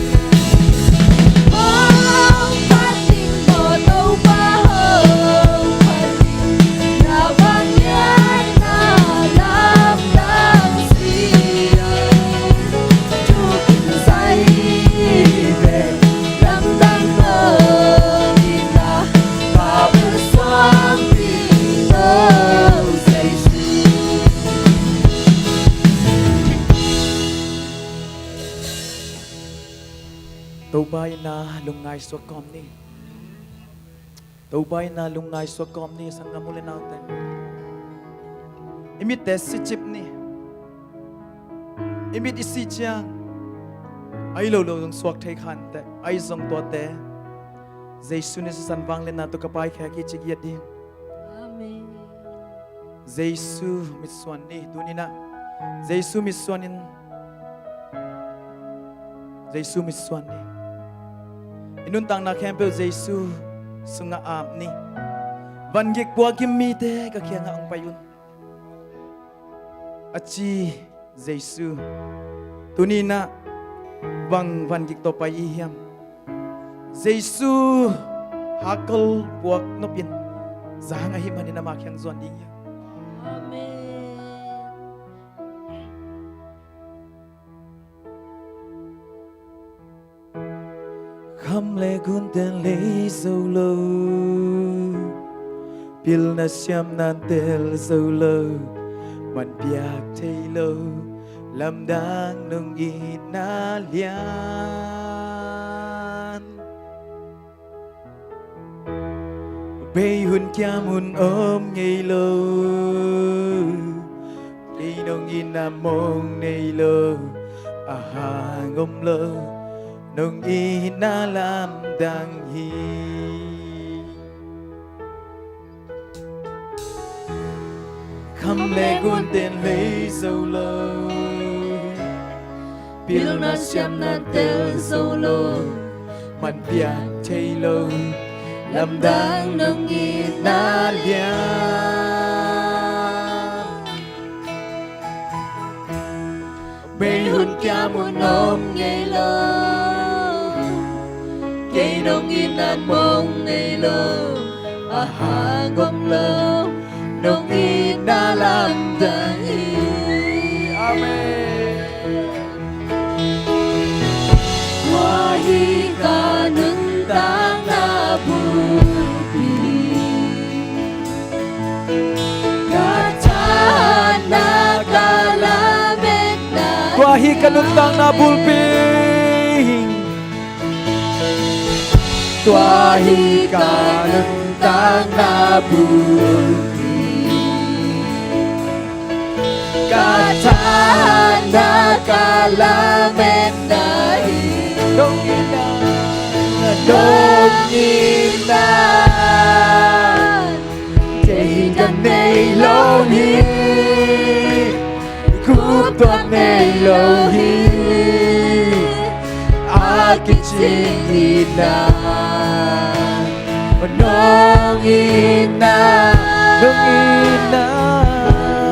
Hong phat ding maw Topa, hong phat ding. Na vangliatna lamdang sial in, thu khin zaite lamdang nawn in a, ka bel suangpi to Jesu. Topa in a lungngai suak kawm ni. Topa in a lungngai suak kawm ni, sanggam u le naute. I mitte sicip ni. I mit i sih ciang, ahi lolo zong suak thei kha inteh, ahi zong tuate Jesu in a sisan vangliatna tawh ka paikhia hi ci giat ding. Amen. Jesu mitsuan ni. Tuni in a Jesu mitsuan in, Jesu mitsuan ni. I nuntakna khempeuh Jesu sungah ap ni. Vangik puak kim mite ka kiangah hong pai un, a ci Jesu. Tuni in a bang vangik tawh pai i hiam? Jesu hakkol puak nop in zang ahih manin ama kiang zuan ding hi. Amen. Kham le gunten lei zo lo, pilna siamna tel zo lo, man piak thei lo, lamdang nong itna lian. Bei hun kiam hun om ngei lo, kei nong itna mong nei lo, a hang om lo, nong itna lamdang hi. Kham le gunten lei zo lo, pilna siamna tel zo lo, man piak thei lo, lamdang nong itna lian. Mei hun kia mun om ngei lo. Kei nong itna mong ngei lo. A hang om lo. Nong itna lamdang hi. Amen. Tua hi ka nuntakna bulpi. Ka thahatna ka lametna. Tua hi ka nuntakna bulpi. Tua hi ka nuntakna bulpi. Ka thahatna ka lametna hi. Nong itna, nong itna. Deihdan nei lo hi. Guptuak nei lo hi. A kicing itna. Nong itna, nong itna.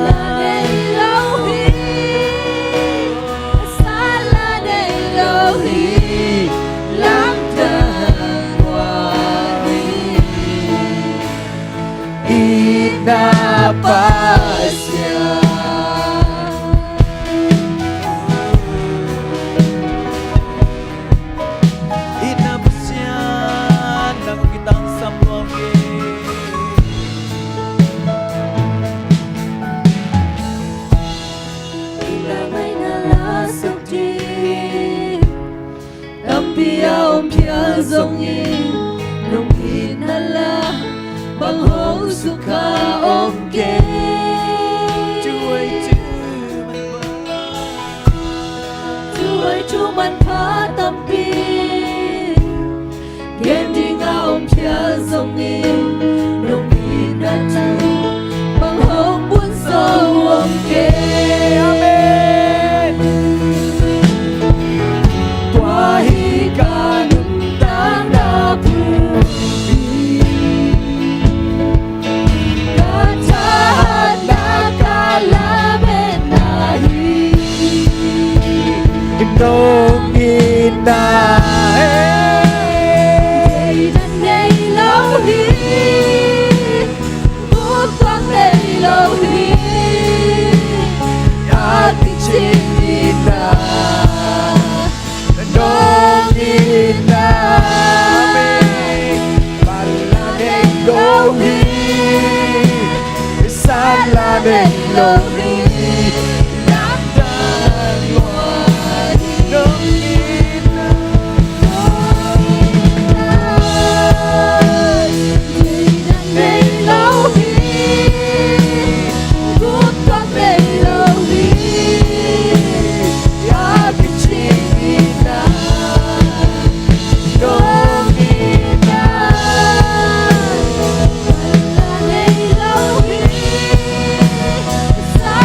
La nei lo hi. Sa la nei lo hi. Lamdang ua hi. Itna Pasian. Itna Pasian, nang kitangsam nuam hi. Itna mai na la sok ding. Tampi a om phial zongin, nong itna la bang hong sukha om kei. Tuai tu manpha, tuai tu manpha tampi. Gen ding a om phial zongin, nong itna tu bang hong bun zo om kei. Amen. Tua hi ka nuntakna bulpi. Ka thahatna ka lametna hi. Nong itna, eh. Deihdan nei lo hi. Guptuak nei lo hi. A kicing itna. Nong itna. Amen. Pala nei lo hi. Sa la nei lo hi. Lamdang ua hi. Nong itna. Nong itna. Deihdan nei lo hi. Guptuak nei lo hi. A kicing itna. Nong itna. Pala nei lo hi. Sa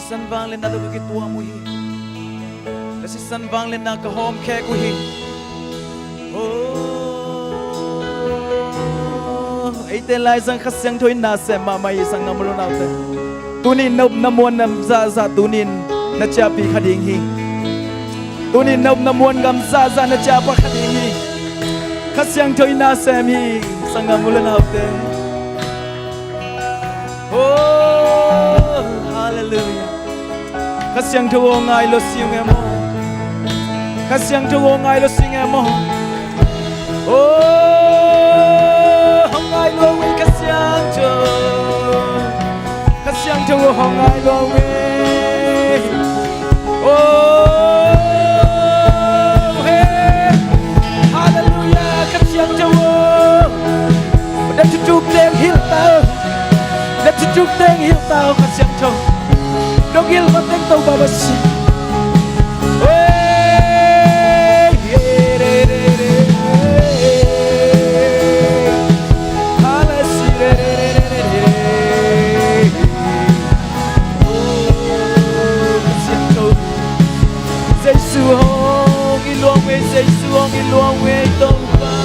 Sisan vangliatna tawh ka kituam uh hi. Na sisan vangliatna ka hawmkhek uh hi. Oh, eite laizang Kha Siangtho in na sem mahmah hi, sanggam u le naute. Tuni na upna muan gam zahzah tuni in na ciahpih kha ding hi. Tuni na upna muan gam zahzah na ciahpih kha ding hi. Kha Siangtho in na sem hi, sanggam u le naute. Oh, hallelujah. Kha Siangtho aw, ngai lo sing e maw. Kha Siangtho aw, ngai lo sing e maw. Oh, hong ngai lo e Kha Siangtho. Kha Siangtho aw, hong ngai lo e. Oh, hey. Hallelujah, Kha Siangtho aw. Na thutuk teng hilh ta. Na thutuk teng hilh ta, Kha Siangtho. Dong hilh ma teng Topa va si. Hey, hey, hey, hey, hey. Hallelujah. Oh, Kha Siangtho. Jesu hong i luang e, Jesu hong i luang e, Topa.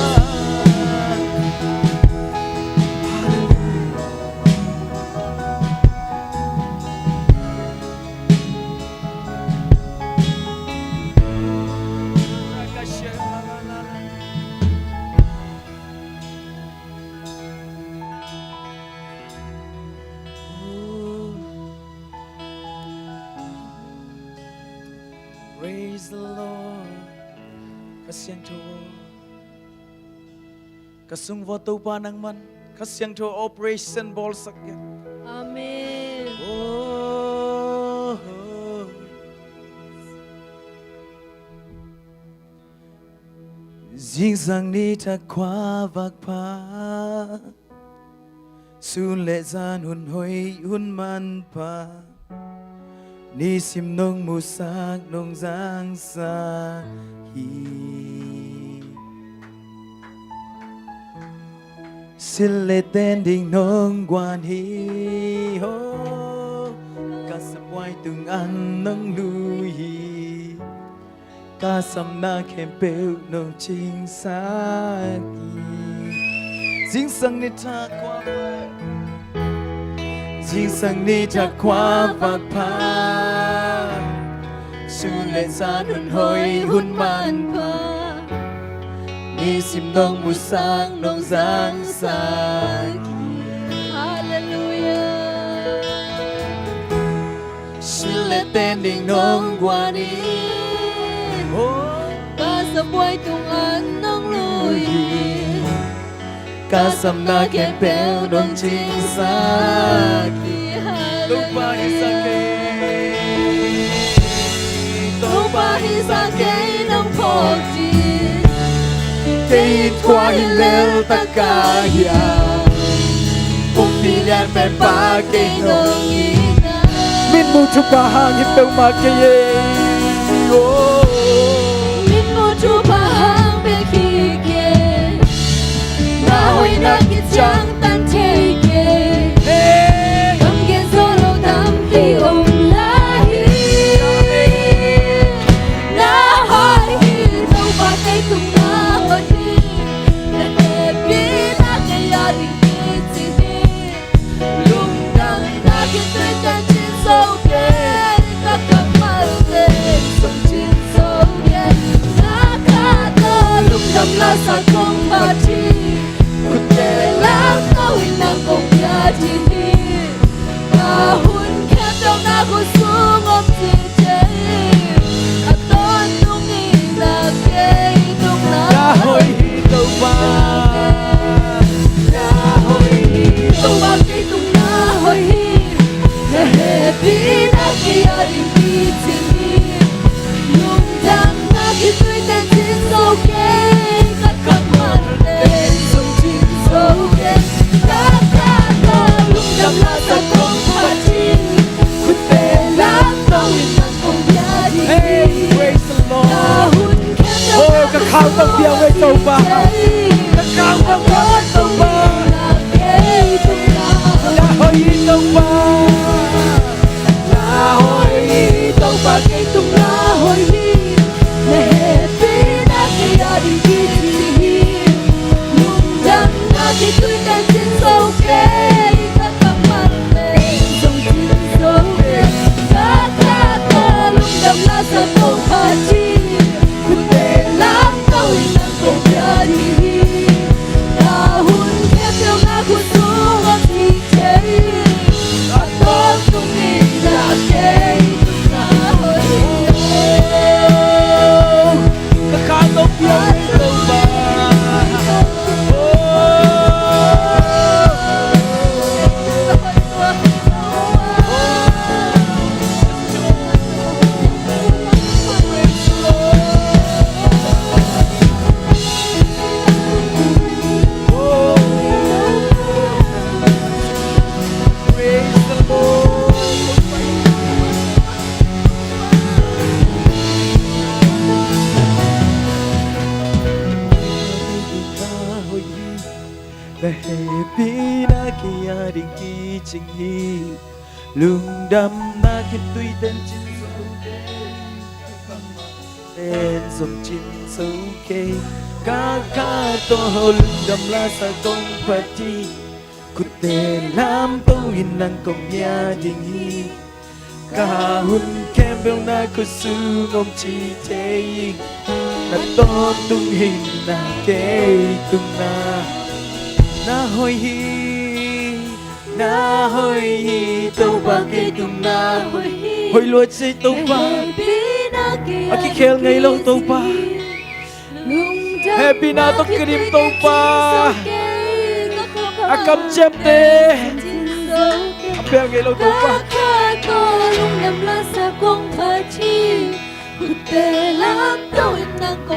Praise the Lord. Kha Siangtho. Ka sung vua Topa nangman Kha Siangtho operation bawlsak hen. Amen. Oh. Zingsang ni thak khua vak pha, sun le zan hun hoi hun manpha, nisim nong musak nong zangsak hi. Sil le ten ding nong guan hi ho, ka sabuai tung an nong lui hi. Ka samna khempeuh nong cingsak hi. Zingsang ni thak khua vak, zingsang ni thak khua vak pha, sun le zan hun hoi hun manpha, nisim nong musak nong zangsak hi. Hallelujah. Sil le ten ding nong guan hi. Oh. Ka sabuai tung an nong lui hi. Ka samna khempeuh nong cingsak hi. Topa hi sa kei. Topa hi sa kei nong phawk hi. Kei in khua hi lel taka hi a, pumpi lian pen pa kei nong hi na. Mitmuh thupha hang hi peuhmah kei e. Oh. Mitmuh thupha hang bek hi kei. Na hoihna kiciangtan thei kei. Hey. Kam gen zo lo tampi om lai hi. Na hoih hi Topa, kei tung na hoih hi. Na hehpihna kei a ding hi ci hi. Lungdamna kituite cin zo kei, ka kammalte sung cin zo kei. Na khat a lungdam la sak kong phat hi. Khutte lam no in nang kong pia ding hi. Ka hun khempeuh na khut sung om ding hi. A tawntung in na kei tung na hoih hi Topa. Na hoih hi Topa, kei tung na hoih hi. Na hehpihna kei a ding hi ci hi. Lungdamna kituite cin zo kei, ka kammalte sung cin zo kei. Ka khat a lungdam la sak kong phat hi. Khutte lam no in nang kong pia ding hi. Hey, praise the Lord. Ka hun khempeuh, oh, ka khau tawh pia ve Topa. Ka khau tawh pia ve Topa. Na hoih hi Topa. Na hoih Na hehpihna kei a ding kicing hi. Lungdamna khitui tencin zo kei. Ten zong cin zo kei. Ka kha tawh lungdam lasa kong phat hi. Khutte lamto in nang kong bia ding hi. Ka hun khempeuh na khut sung om ci thei. Na tawntung in na kei tungna. Na hoih hi, na hoih hi, Topa kei tungna hoih hi. Hoih lua ci Topa. Hehpihna kei a kikhel ngei lo Topa. Hehpihna tawh kidim Topa. A kamciamte a pial ngei lo Topa.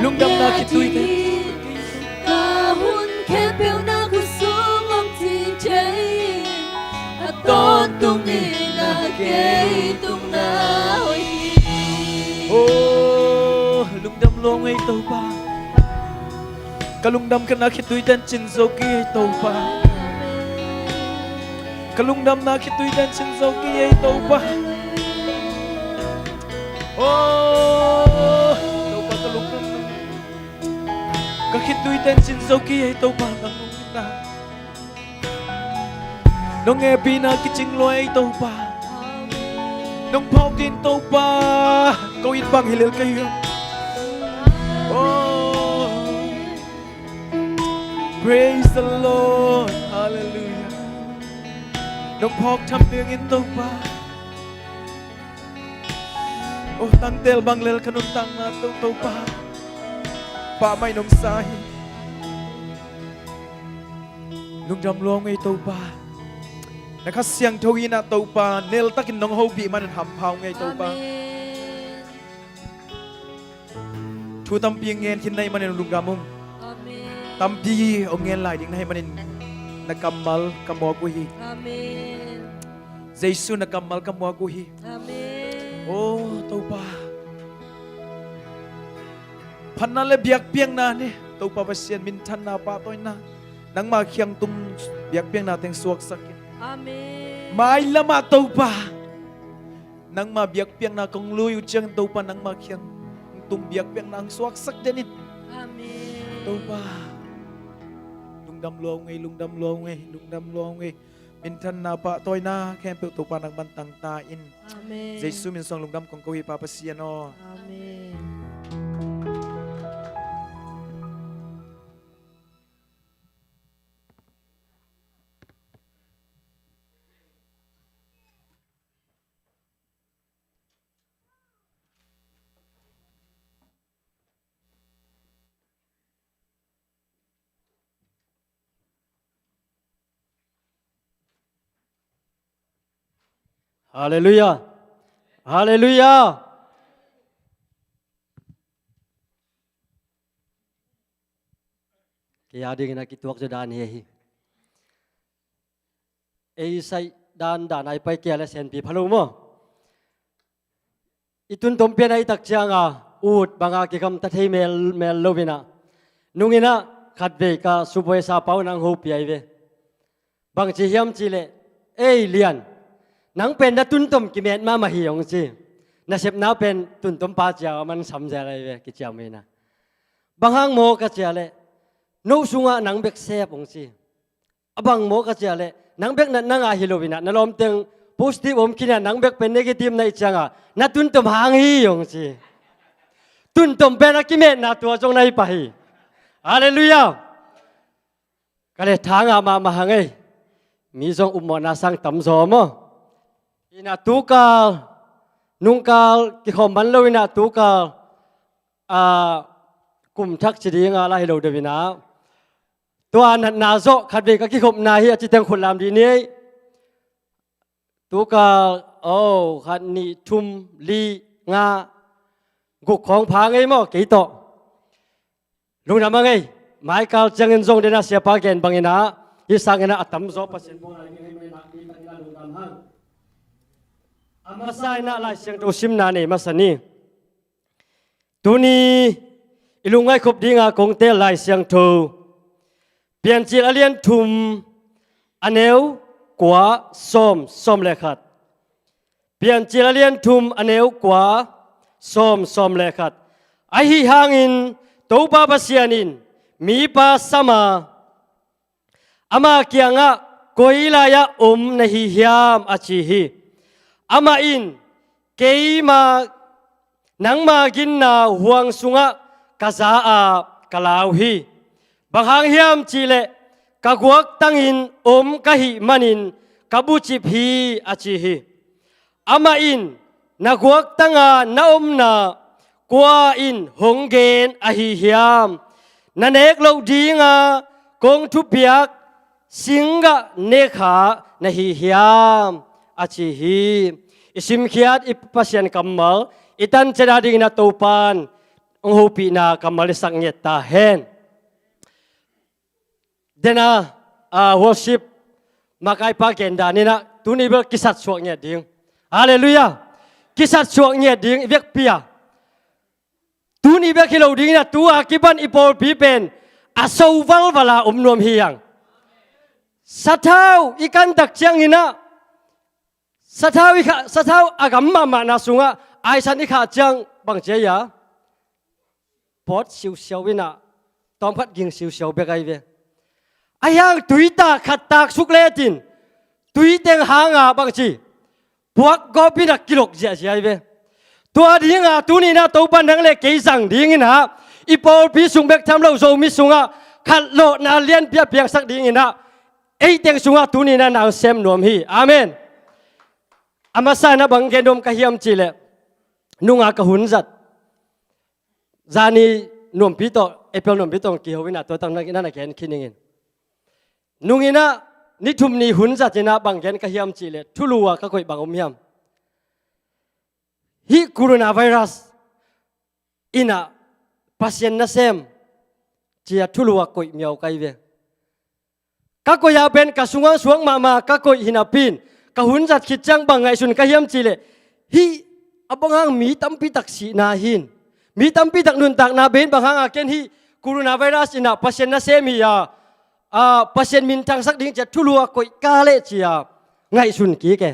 Lungdamna khitui te. Tawntung in na kei tungna hoih hi. Oh, lungdam lua ngei Topa. Ka lungdam kei na khitui tencin zo kei ei Topa. Ka lungdamna khitui tencin zo kei ei Topa. Oh, Topa ka lungdam. Ka khitui tencin zo kei ei Topa nang lungdam. Nong hehpihna kicing lua ei Topa. Nong phawk ding Topa. Ko in bang hi lel ka hi. Oh. Praise the Lord. Hallelujah. Nong phawk tham ding in Topa. Oh, tangtel bang lel ka nuntakna Topa. Pah mai nong sa hi. Lungdam lua ngei Topa. Na Kha Siangtho in ah Topa neltakin nong hopih manin hampha ngei Topa. Amen. Thu tampi ngen khin na hih manin lungdam ung. Amen. Tampi hong ngen lai ding na hih manin na kammal ka muak uh hi. Amen. Jesu na kammal ka muak uh hi. Amen. Oh Topa. Phatna le biakpiakna ne Topa Pasian minthanna pahtawina nangma kiang tung biakpiakna teng suaksak in. Amen. Mailamah Topa nangma biakpiakna kong lui uh ciangin Topa nangma kiang tung biakpiakna ang suaksak den in. Amen. Topa lungdam lua ngei, lungdam lua ngei, lungdam lua ngei. Minthanna pahtawina khempeuh Topa nangman tangta in. Amen. Jesu min suang lungdam kong ko hi Pa Pasian aw. Amen. Halleluiah. Halleluiah. Kei a dingin a kituak zaw dan hi hi. Ei saih dan dan ai pai kei a le senpi pha lo maw. I tuntom pian a i tak cianga ut banga kigamta thei mel, mel lo inah nung inah khatvei ka subuai sa pau nang hopih ai ve. Bangci hiam cihleh ei Lian, nang pen na tuntom kimet mahmah hi hong ci. Na sepna pen tuntom pa cia a man samzel ai ve kiciam inah. Bang hang maw ka cia leh no sungah nang bek sep hong ci. A bang maw ka cia leh nang bek natna ngah hi lo inah na lawmteng positive om khin a nang bek pen negative na ih cianga na tuntom hang hi hong ci. Tuntom pen a kimetna tua zong na hi pah hi. Halleluiah. Ka le tha ngah mahmah hang ei. Mi zong upmawhna sang tam zaw maw. Inah tukal nungkal kikhawm man lo inah tukal a kum thak ci dinga la hi lo deuh inah. Tua natna zawh khatvei ka kikhopna hi a citeng khut lam dih ni. Tukal o khat nih thum li nga guk khawng pha ngei maw kei tawh. Lungdam a ngei. Maikal ciangin zong dena siapa gen banginah hih sanginah a tamzaw Pasian bawng lai ngei mai nak ni tak inah lungdam hang. A masa inah Lai Siangtho simna nei masa ni. Tuni i lungngaih khop dinga kong teel Lai Siangtho Piancil a lian thum a neu kua, sawm, sawm le khat. Piancil a lian thum a neu kua, sawm, sawm le khat. Ahi hangin Topa Pasian in mipa sam a, ama kiangah, "Koi lai-ah om na hi hiam?" a ci hi. Amah in, "Keima nangma ginna huang sungah ka za a, ka lau hi. Bang hang hiam cihleh ka guaktangin om ka hih manin ka bucip hi," a ci hi. Amah in, "Na guaktanga na omna kua in hong gen ahi hiam? Na nek loh dinga kong thupiak singgah nekha na hi hiam?" a ci hi. I simkhiat i Pasian kammal i tanciat a dingin a Topan hong hopihna kammal i sak ngiat ta hen. Dena, ah, worship makaipa gendan inah tuni bel kisatsuak ngiat ding. Halleluiah. Kisatsuak ngiat ding i vekpi a. Tuni bek hi lo ding inah tu a kipan i pawlpi pen a so valval a om nuam hi hang. Sathau i kantak ciang inah, sathau i kha, sathau a gam mahmahna sungah aisan i khah ciang bang ci a, pawt siusiau inah tawmkhat ging siusiau bek ahi ve. Ahi hang tuitak khat taksuk letin tuiteng hanga bang ci, puak gawp inah kilok ziahziah ahi ve. Tua dinga tuni inah Topan nang le kei zang ding inah i pawlpi sung bek tham lo Zomi sungah khatlawhna lianpi a piangsak ding inah eiteng sungah tuni inah na sem nuam hi. Amen. A masa inah bang gen nuam ka hiam cihleh, nunga ka hun zat zani Nuampi tawh, April Nuampi tawh kiho inah tua tang na, na gen khin ingin. Nung inah ni thum ni hun zat inah bang gen ka hiam cihleh thulu a ka koih bang om hiam? Hih coronavirus inah Pasian nasem ci a thulu a koih miau ka hi ve. Ka koih a pen ka sungah suak mahmah ka koih hi napi in ka hun zat khit ciang bang ngaihsun ka hiam cihleh, hih a bang hang mi tampi tak sihna hi in, mi tampi tak nuntakna bei in bang hanga ken hih coronavirus inah Pasian nasem hi a, a, Pasian minthangsak ding ci a thulu a koih ka leh ci a ngaihsun kik e.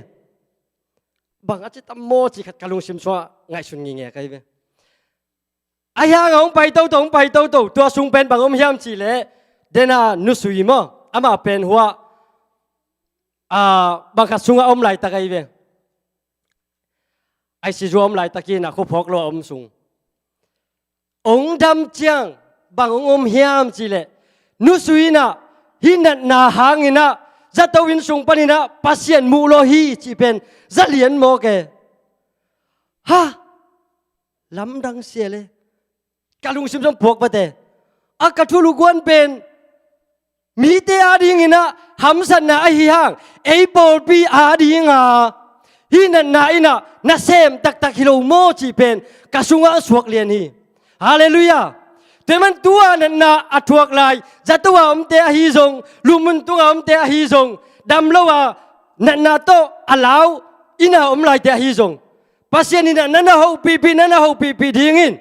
Bang a ci tam maw ci khat ka lungsim sungah ngaihsun ngingei ka hi ve. Ahi hanga hong pai toto, hong pai toto, tua sung pen bang om hiam cihleh, dena nusui maw, amah pen hua, a, bang khat sungah om laitak ahi ve. I C U a om laitak inah khuaphawk lo a om sung. Hong dam ciang bang hong om hiam cihleh, nusui inah hih natna hang inah zato inn sung pan inah Pasian muh lawh hi cih pen za lian mawk e. Ha! Lamdang sia le. Ka lungsim zong puak pate. A ka thulu guan pen mite a ding inah hamsatna ahi hang, ei pawlpi a dinga hih natna inah nasem taktak hi lo maw cih pen ka sungah a suak lian hi. Halleluiah. Tua ahih man tua natna a thuak lai zato a omte ahi zong, lum mun tunga omte ahi zong, dam lo a natna tawh a lau inah om laite ahi zong, Pasian inah na na hopihpih, na na hopihpih dingin.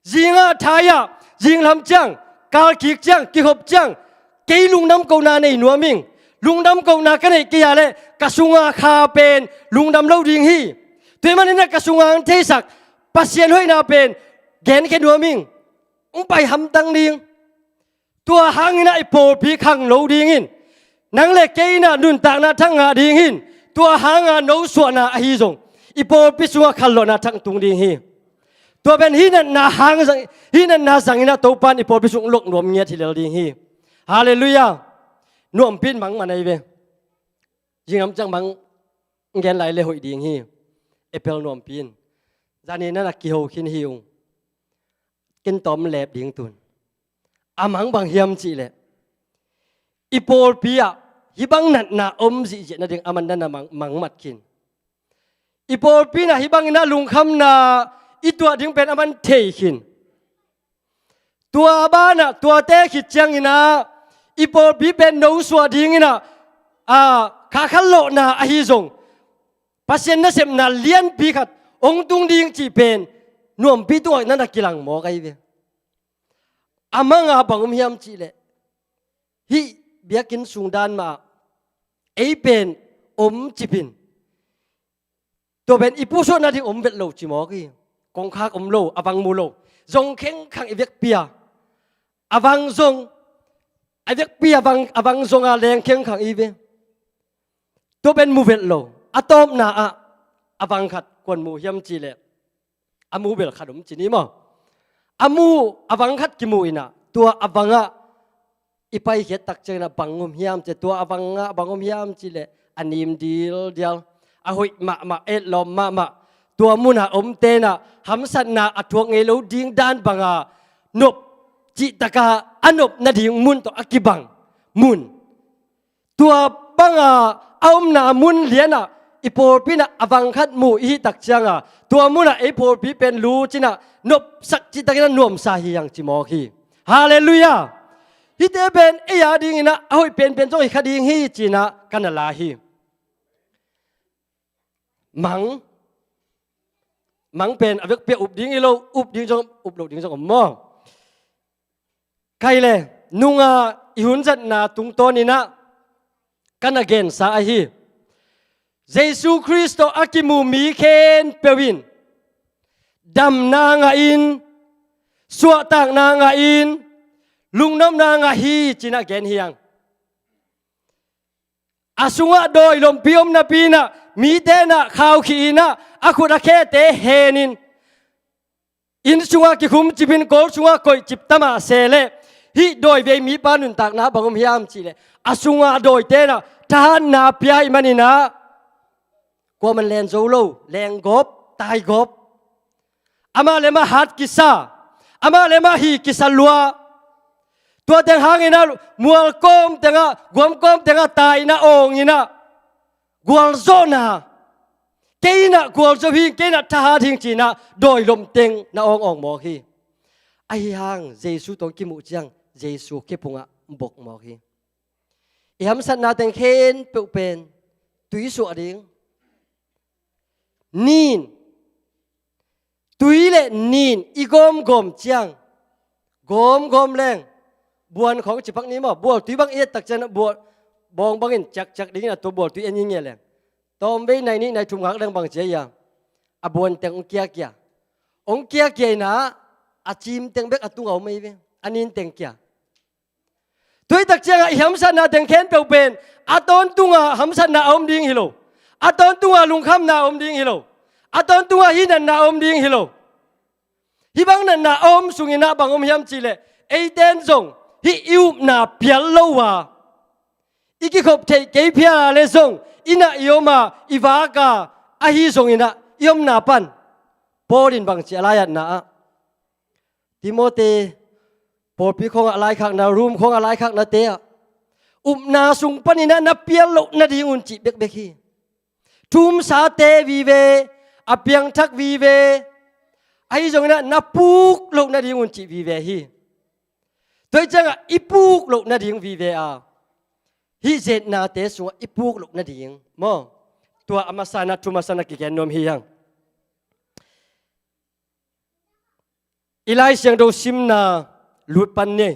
Zingah thai-ah, zinglam ciang, kalkik ciang, kikhop ciang, kei lungdam kohna nei nuam ing. Lungdam kohna ka neih kei a leh ka sunga kha pen lungdam lo ding hi. Tua ahih man inah ka sunga hong theisak Pasian hoihna pen genkhia nuam ing. Hong pai hamtang ding. Tua hang inah i pawlpi khang lo dingin, nang le kei inah nuntakna thak ngah dingin, tua hanga nosuahna ahi zong i pawlpi sungah khanlawhna thak tung ding hi. Tua pen hih natna hang zang, hih natna zang inah Topan i pawlpi sung lok nuam ngiat hi lel ding hi. Halleluiah. Nuampi in mang man ahi ve. Zinglam ciang mang gen lai le hoih ding hi. April Nuampi in. Zani na na kiho khin hi ung. Ken tawm lep ding tun. A mang bang hiam cihleh, i pawlpi ah hih bang natna om zihziah nading aman na na mang, mang mat khin. I pawlpi inah hih bang inah lungkhamna i tuah ding pen aman thei khin. Tua banah tuate khit ciang inah i pawlpi pen nosuah ding inah, a, kha khanlawhna ahi zong, Pasian nasepna lianpi khat hong tung ding cih pen Nuampi tungah na na kilang mawk ahi ve. A manga bang om hiam cihleh, hih biakinn sung dan mah ah ei pen om cipin, tua pen i pusuah nading om vet lo ci mawk hi. Kongkhak om lo, a vang mu lo, zong khengkhang i vekpi a, a vang zong, a vekpi a vang, a vang zong a leng khengkhang i ve. Tua pen mu vet lo. A tawpna ah a vang khat kuan mu hiam cih leh, a mu bel khat om ci ni maw? A mu, a vang khat kimu in ah, tua a vang ah i paikhiat tak ciangin ah bang om hiam cih, tua a vang ah bang om hiam cih leh, a nim dildial, a hoih mahmah, etlawm mahmah, tua mun ah omte in ah hamsatna a thuak ngei lo ding dan bang a nop, cihtak a a nop nading mun tawh a kibang mun. Tua bang a a omna mun lian ah i pawlpi in ah a vang khat mu i hih tak ciang a, tua mun ah ei pawlpi pen lut in ah nopsak, cihtakin ah nuamsa hi hang ci mawk hi. Halleluiah. Hihte pen ei a dingin ah a hoih penpen zong hi kha ding hi ci-in ah ka na la hi. Mang, mang pen a vekpi a up ding hi lo, up ding zong, up lo ding zong om maw? Kei le nungah i hun zatna tungtawnin ah ka na gensa ahi. Jesu Khrist tawh a kimu mi khempeuh in damna ngah in, suahtakna ngah in, lungnopna ngah hi ci-in ah gen hi hang. A sungah dawi lompi om napi-in ah, mite in ah khaukhih in ah, a khut a khete hen in, inn sungah kikhum cipin, kawl sungah koih cip ta mah se leh, hih dawivei mipa nuntakna bang om hiam cih leh, a sungah dawite in ah thahatna pia ahih manin ah, kuaman len zo lo, lenggawp, taigawp. Amah le amah hat kisa, amah le amah hi kisa lua. Tua teng hangin ah mual kawm tengah, guam kawm tengah tai in ah awng in ah, gualzawhna, kei in ah gualzo hing, kei in ah thahat hing ci-in ah dawi lom teng na awngawng mawk hi. Ahi hang Jesu tawh kimuh ciang Jesu khephungah bok mawk hi. I hamsatna teng khempeuh pen tui suah ding, nin, tui le nin i gawmgawm ciang, gawmgawm leng, buan khawng cipak ni maw, bual tui bang i et tak ciang bual bawng bangin ciakciak dingin a tua bual tui en ngiat leng, tawmvei nai nih nai thum ngak leng bang ci a, a buan teng hong kiakia, hong kiakia in ah, a cim teng bek a tungah om ahi ve, a nin teng kia. Tua hi tak ciangah i hamsatna teng khempeuh pen a tawntunga hamsatna a om ding hi lo. A tawntunga lungkhamna a om ding hi lo. A tawntunga hih natna a om ding hi lo. Hih bang natna a om sungin ah bang om hiam cih leh, eite in zong hih i upna pial lo a, i kikhop theih kei phial a le zong i nah i om a, i vak a, ahi zongin ah i omna pan Paul in bang ci a lai-atna ah, Timoti, pawlpi khawngah laikhakna, Rom khawngah laikhaknate ah, upna sung panin ah na pial loh nadingun cih bekbek hi. Thumsate vive, a piangthak vive, ahi zongin ah na puk loh nadingun cih vive hi. Tua hi ciangah i puk loh nading vive a, hih zetnate sungah i puk loh nading maw? Tua a masa in ah, thu masa in ah kigen nuam hi hang. I Lai Siangtho simna lut pan ni.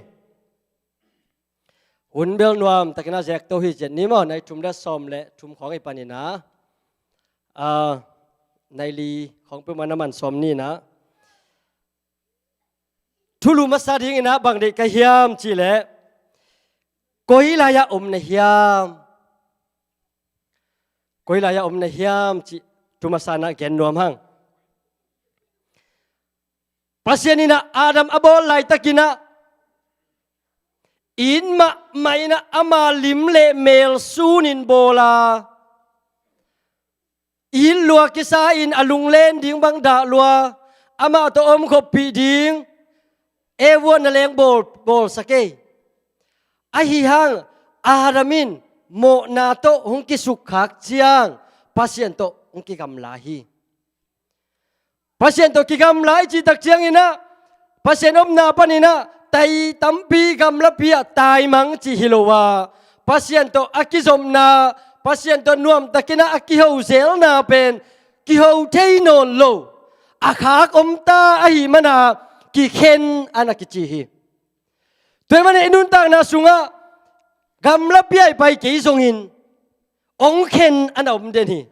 Hun bel nuam takin a zek to hi zet ni maw, nai thum le sawm le thum khawng i panin ah, ah, nai li khawng peuhmah na man sawm ni in ah. Thulu masa dingin ah bang deih ka hiam cih leh, koi lai-ah om na hiam? Koi lai-ah om na hiam cih thu masa in ah gen nuam hang. Pasian in ah Adam a bawl laitakin ah, it mahmah in ah ama lim le mel sunin bawl a, it lua kisa in a lunglen ding bang dah lua, amah tawh om khoppih ding Eva na leng bawl, bawlsak ei. Ahi hang Adam in mawhna tawh hong kisukkhak ciang Pasian tawh hong kigamla hi. Pasian tawh kigamla i cih tak ciangin ah, Pasian omna panin ah tai tampi gamlapi ah taimang cih hi lo a, Pasian tawh a kizopna, Pasian tawh nuamtakin ah a kiho zelna pen kiho thei nawn lo, a khak om ta ahih man a kikhen a na kici hi. Tua ahih manin i nuntakna sungah Gamlapi ah i pai kei zongin hong khen a na om den hi.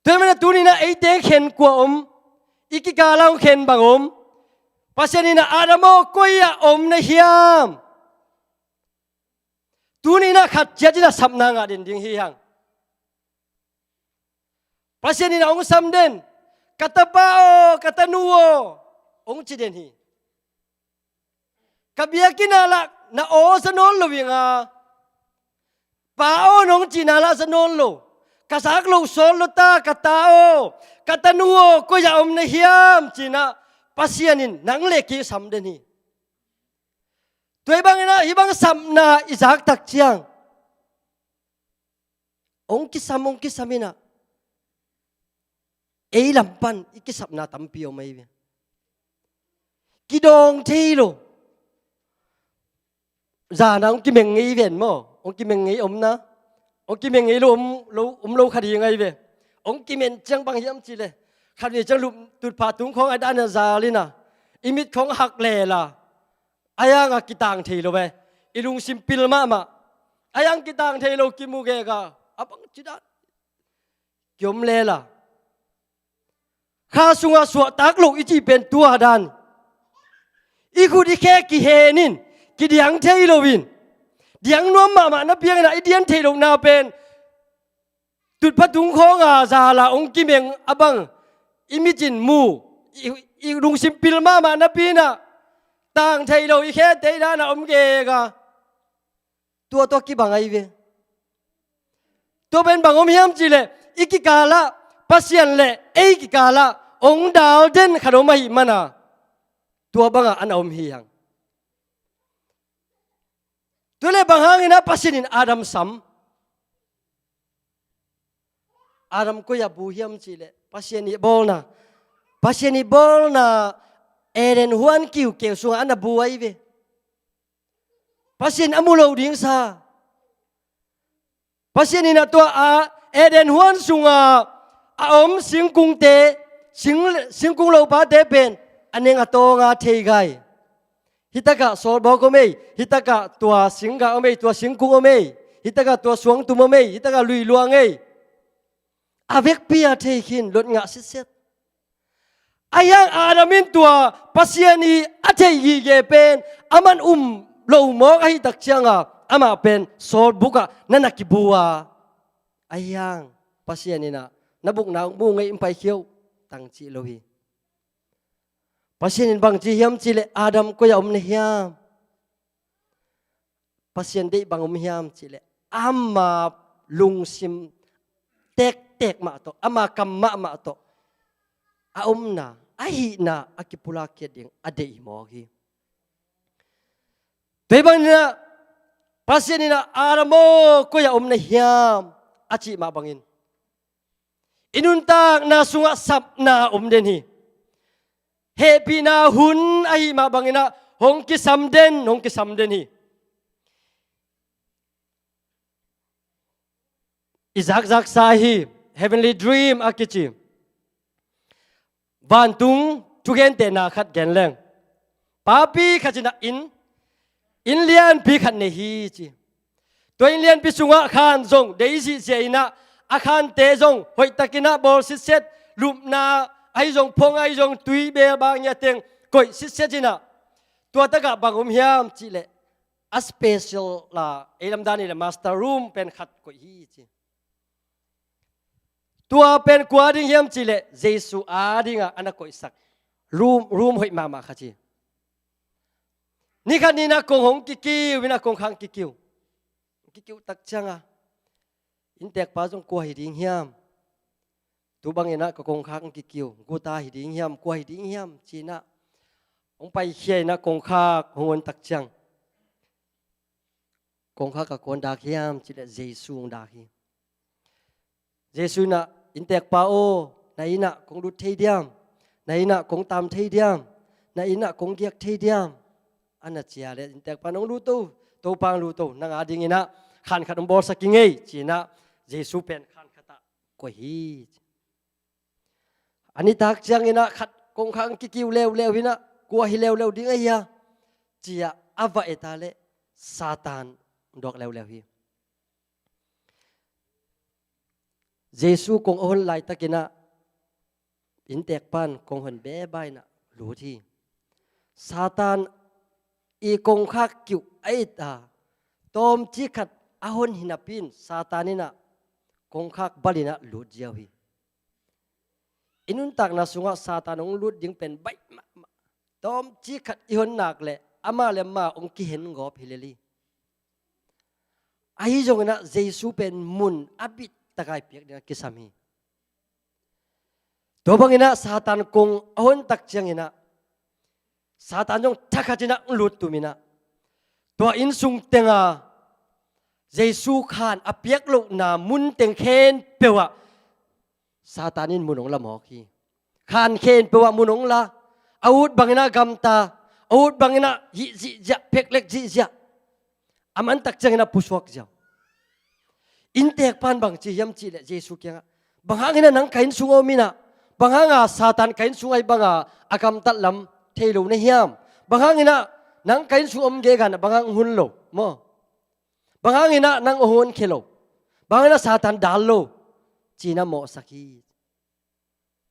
Tua ahih manin ah tuni-in ah eite hong khen kua om? I kikal ah hong khen bang om? Pasian in ah, "Adam aw, koi ah om na hiam?" Tuni-in ah khat ciat in ah sapna ngah den ding hi hang. Pasian in ah hong sam den, "Ka tapa aw, ka tanu aw," hong ci den hi. Ka biakinn ah lah na aw za nawn lo ing a, "Pa aw" nong cihna lah za nawn lo. "Ka zak loh sawt lo ta, ka ta aw, ka tanu aw, koi ah om na hiam?" ci-in ah Pasian in nang le kei sam den hi. Tua ahih bangin ah hih bang sapna i zak tak ciang hong kisam, hong kisam in ah ei lam pan i kisapna tampi om ahi ve. Kidawng thei lo. Zan ah hong kimeng ngei ven maw? Hong kimeng ngei om na. Hong kimeng ngei lo om lo, om lo kha ding ahi ve. Hong kimen ciang bang hiam cih leh, khatvei ciang lup tutphah tung khawng a dan a zal in ah i mit khawng hak lel a, a hiang a kitang thei lo ve. I lungsim pil mahmah. A hiang kitang thei lo, kimu gega, a bangci dan kiom lel a, kha sungah suahtak loh i cih pen tua dan. I khut i khe kihen in, kidiang thei lo in, diang nuam mahmah napi hangin ah i dian theih lohna pen tutphah tung khawng a zal a hong kimeng a bang i mit in mu, i, i lungsim pil mahmah napi-in ah tang thei lo i khete i dan a om gega. Tua tawh kibang ahi ve. Tua pen bang om hiam cih leh, i kikal ah, Pasian le ei kikal ah hong dal den khat om ahih manin ah tua bangah a na om hi hang. Tua leh bang hangin ah Pasian in Adam sam? Adam koi ah bu hiam cih leh, Pasian ii bawlna, Pasian ii bawlna Eden huan kiukiu sungah a na bu ahi ve. Pasian a mu lo ding sa. Pasian in ah tua a Eden huan sungah a om singkungte, sing, singkung lopate pen a neng a tawng a thei gai. Hih takah sawlbawk om ei, hih takah tua singgah om ei, tua singkung om ei, hih takah tua suangtum om ei, hih takah lui luang ei. A vekpi a thei khin, lot ngah sitset. Ahi hang Adam in tua Pasian ii a theih gige pen aman um lo mawk ahih tak ciang a, amah pen sawlbuk ah na na kibu a, ahi hang Pasian in ah na bukna hong mu ngei in, paikhia uh, tang ci lo hi. Pasian in bang ci hiam cih leh, Adam koi ah om na hiam? Pasian deih bang om hiam cih leh, ama lungsim tektek mah tawh, ama kam mahmah tawh a omna, a hihna a kipulak khiat ding a deih mawk hi. Tua ahih bangin ah Pasian in ah, Adam aw, koi ah om na hiam, a cih mah bangin i nuntakna sungah sapna om den hi. Hehpihna hun ahih mah bangin ah hong kisam den, hong kisam den hi. I zakzaksa hi, heavenly dream a kici. Vantung thugentehna khat gen leng. Papi khat in ah inn, inn lianpi khat nei hi ci. Tua inn lianpi sungah khan zong dei zihziah in ah, a khante zong hoihtakin ah bawl sitset, lupna ahi zong, phong ahi zong, tui bel bang ngiat teng koih sitset in ah, tua takah bang om hiam cih leh, a special la, ei lam dan in leh master room pen khat koih hi ci. Tua pen kua ding hiam cih leh, Jesu a dingah a na koihsak room, room hoih mahmah khat hi. Ni khat ni-in ah kong hong kikiu in ah, kongkhak hong kikiu. Kikiu tak ciang a, inntekpa zong kua hi ding hiam? Tu bangin ah ka kongkhak hong kikiu, guta hi ding hiam, kua hi ding hiam, ci-in ah hong paikhia in ah kongkhak hong on tak ciang, kongkhak ah kua hong dak hiam cih leh, Jesu hong dak hi. Jesu in ah, inntekpa aw, na inn ah kong lut thei diam? Na inn ah kong taam thei diam? Na inn ah kong giak thei diam? A na ci a leh, inntekpa in, hong lut o, Topa hong lut o, nang a dingin ah khan khat hong bawlsak ing ei, ci-in ah Jesu pen khan khat ah koih hi. A nitak ciangin ah khat kongkhak hong kikiu leuleu in ah, kua hi leuleu ding ahi a, ci-a a va et a leh, Satan duak leuleu hi. Jesu kong a hon laitakinah inntekpa in kong hon beba inah lut hi. Satan i kongkhak kiuh a it a tawmcik khat a hon hi napi in Satan inah kongkhak bal inah lut ziau hi. I nuntakna sungah Satan hong lut ding pen baih mahmah. Tawmcik khat i hon nak leh amah le amah hong kihen gawp hi lel hi. Ahi zonginah Jesu pen mun a bittaka i piak dingah kisam hi. Tua banginah Satan kong a hontak cianginah Satan zong thakhatinah hong lut tuminah tua innsung tenga Jesu khan a piak lohna mun teng khempeuh ah Satan in mun hong la mawk hi. Khan khempeuh ah mun hong la, a ut banginah gamta, a ut banginah hih zihziah, pheklek zihziah. A mantak cianginah pusuak ziau. Inntekpa in bang ci hiam cihleh Jesu kiangah, bang hanginah nang ka innsung a om inah, bang hanga Satan ka innsung ahi banga a gamtat lam thei lo na hiam? Bang hanginah nang ka innsung a om geiganah bang hang hun lo maw? Bang hanginah nang a hon khia lo? Bang hanginah Satan dal lo? Cinah mawhsak hi.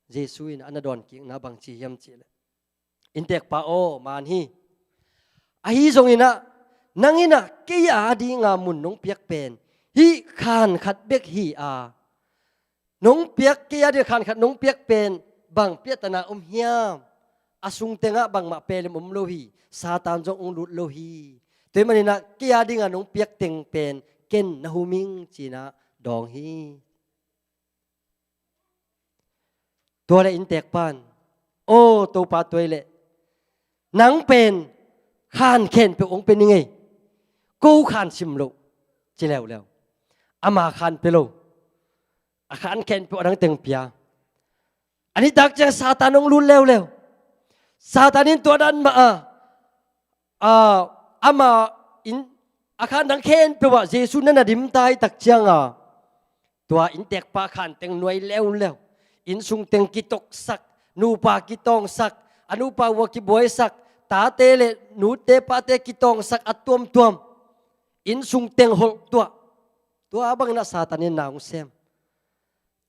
Jesu in a na dawnkikna bang ci hiam cihleh, inntekpa aw, man hi. Ahi zonginah nang inah kei a dinga mun nong piak pen hih khan khat bek hi a, nong piak, kei a ding khan khat nong piak pen bang piahtana om hiam? A sung tengah bangmah pelem om lo hi. Satan zong hong lut lo hi. Tua hih maninah kei a dinga nong piak teng pen ken na hum ing cinah dawng hi. Tua leh inntekpa in, aw Topa, tua hileh nang pen khan khempeuh hong pia ning ei. Ko khan sim loh, ci leuleu. Ama khan pia lo. A khan khempeuh a dang teng pia. A nitak ciang Satan hong lut leuleu. Satan in tua dan mah a, a, ama in a khan dang khempeuh ah Jesu na na dimta i tak cianga tua inntekpa khan teng nuai leuleu. Innsung teng kitoksak, nupa kitawngsak, a nupa ua kibuaisak, tate le nute pate kitawngsak a tuamtuam. Innsung teng holh tuah. Tua banginah Satan in na hong sem.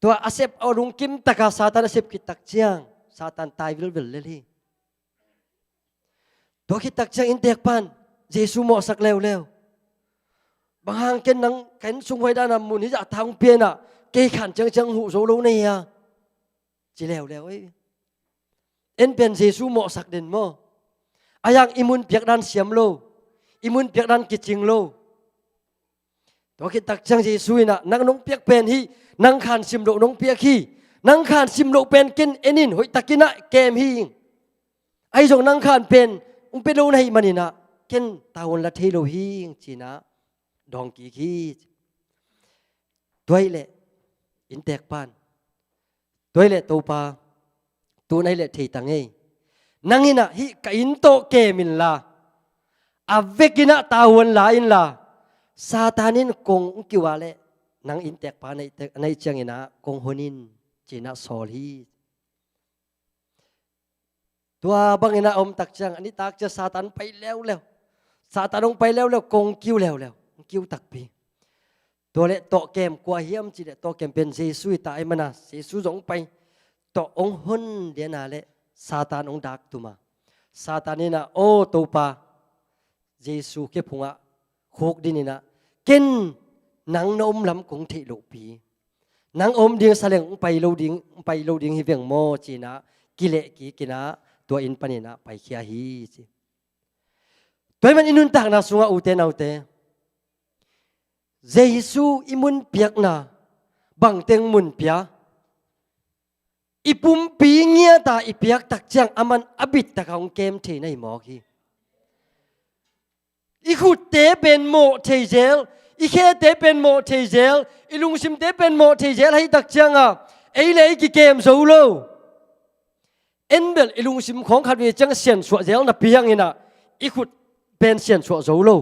Tua a sep a lungkim taka Satan a sep khit tak ciang Satan tai vilvel lel hi. Tua khit tak ciang inntekpa in Jesu mawhsak leuleu. Bang hang ken nang ka innsung huai dana mun hizah tha hong pia inah kei khan ciangciang huh zo lo na hia? Ci leuleu ei. En pen Jesu mawhsak den maw? A yang i mun piak dan siam lo, i mun piak dan kicing lo. Tua khit tak ciang Jesu inah nang nong piak pen hih nang khan sim loh nong piak hi. Nang khan sim loh pen ken en in, hoihtakinah kem hi ing. Ahi zong nang khan pen hong pia lo na hih maninah ken tavuan la thei lo hi ing cinah dawng kik hi. Tua hileh inntekpa in, tua hileh Topa, tu-in ahih leh thei ta ngei. Nang inah hih ka inn tawh kem inla, a vekinah tavuan la inla, Satan in kong hong kiu a leh nang inntekpa na hih cianginah kong hon in cinah sawl hi. Tua banginah a om tak ciang a nitak ciang Satan pai leuleu. Satan hong pai leuleu, kong kiu leuleu, hong kiu takpi. Tua leh tawh kem kua hiam cihleh tawh kem pen Jesu hi ta ahih mana Jesu zong hong pai. Tawh hong hon diana leh Satan hong dak tuma Satan inah, aw Topa, Jesu khephungah khuk dininah ken nang na om lam kong theih lohpi. Nang a om ding sa leng hong pai lo ding, hong pai lo ding hi veng maw cinah kileh kikinah tua inn paninah paikhia hi ci. Tua hih man i nuntakna sungah ute naute, Jesu i mun piakna bangteng mun pia, i pumpi ngiata i piak tak ciang aman a bittaka hong kem thei na hi mawk hi. I khutte pen mawh thei zel, i khete pen mawh thei zel, i lungsimte pen mawh thei zel ahih tak cianga ei le ei kikem zo lo. En bel i lungsim khawng khat vei ciang siansuah zel napi hanginah i khut pen siansuah zo lo.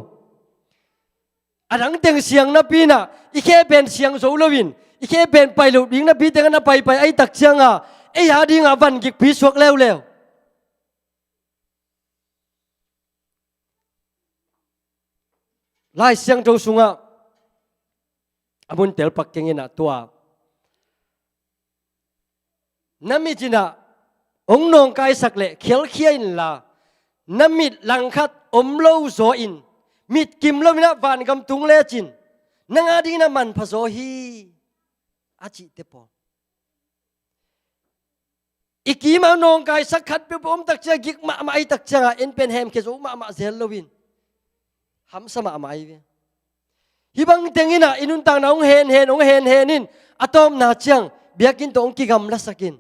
A dang teng siang napi inah i khe pen siang zo loin i khe pen pai lo ding napi tengah na paipai ahih tak cianga ei a dingah van gikpi suak leuleu. Lai Siangtho sungah a mun telpak keng inah tua, na mit inah hong nawngkaisak leh khialkhia inla, na mit langkhat om lo zaw in, mit kim lo inah vangam tung lecin nang a ding inah manpha zaw hi, a cihte pawl. I kimah nawngkaisak khat peuhpeuh om tak ciang, gik mahmah ahi tak ciangah en pen hemkhia zo mahmah zel loin hamsa mahmah ahi ve. Hih bang teng inah i nuntakna hong henhen, hong henhen in, a tawpna ciang biakinn tawh hong kigamlasak in.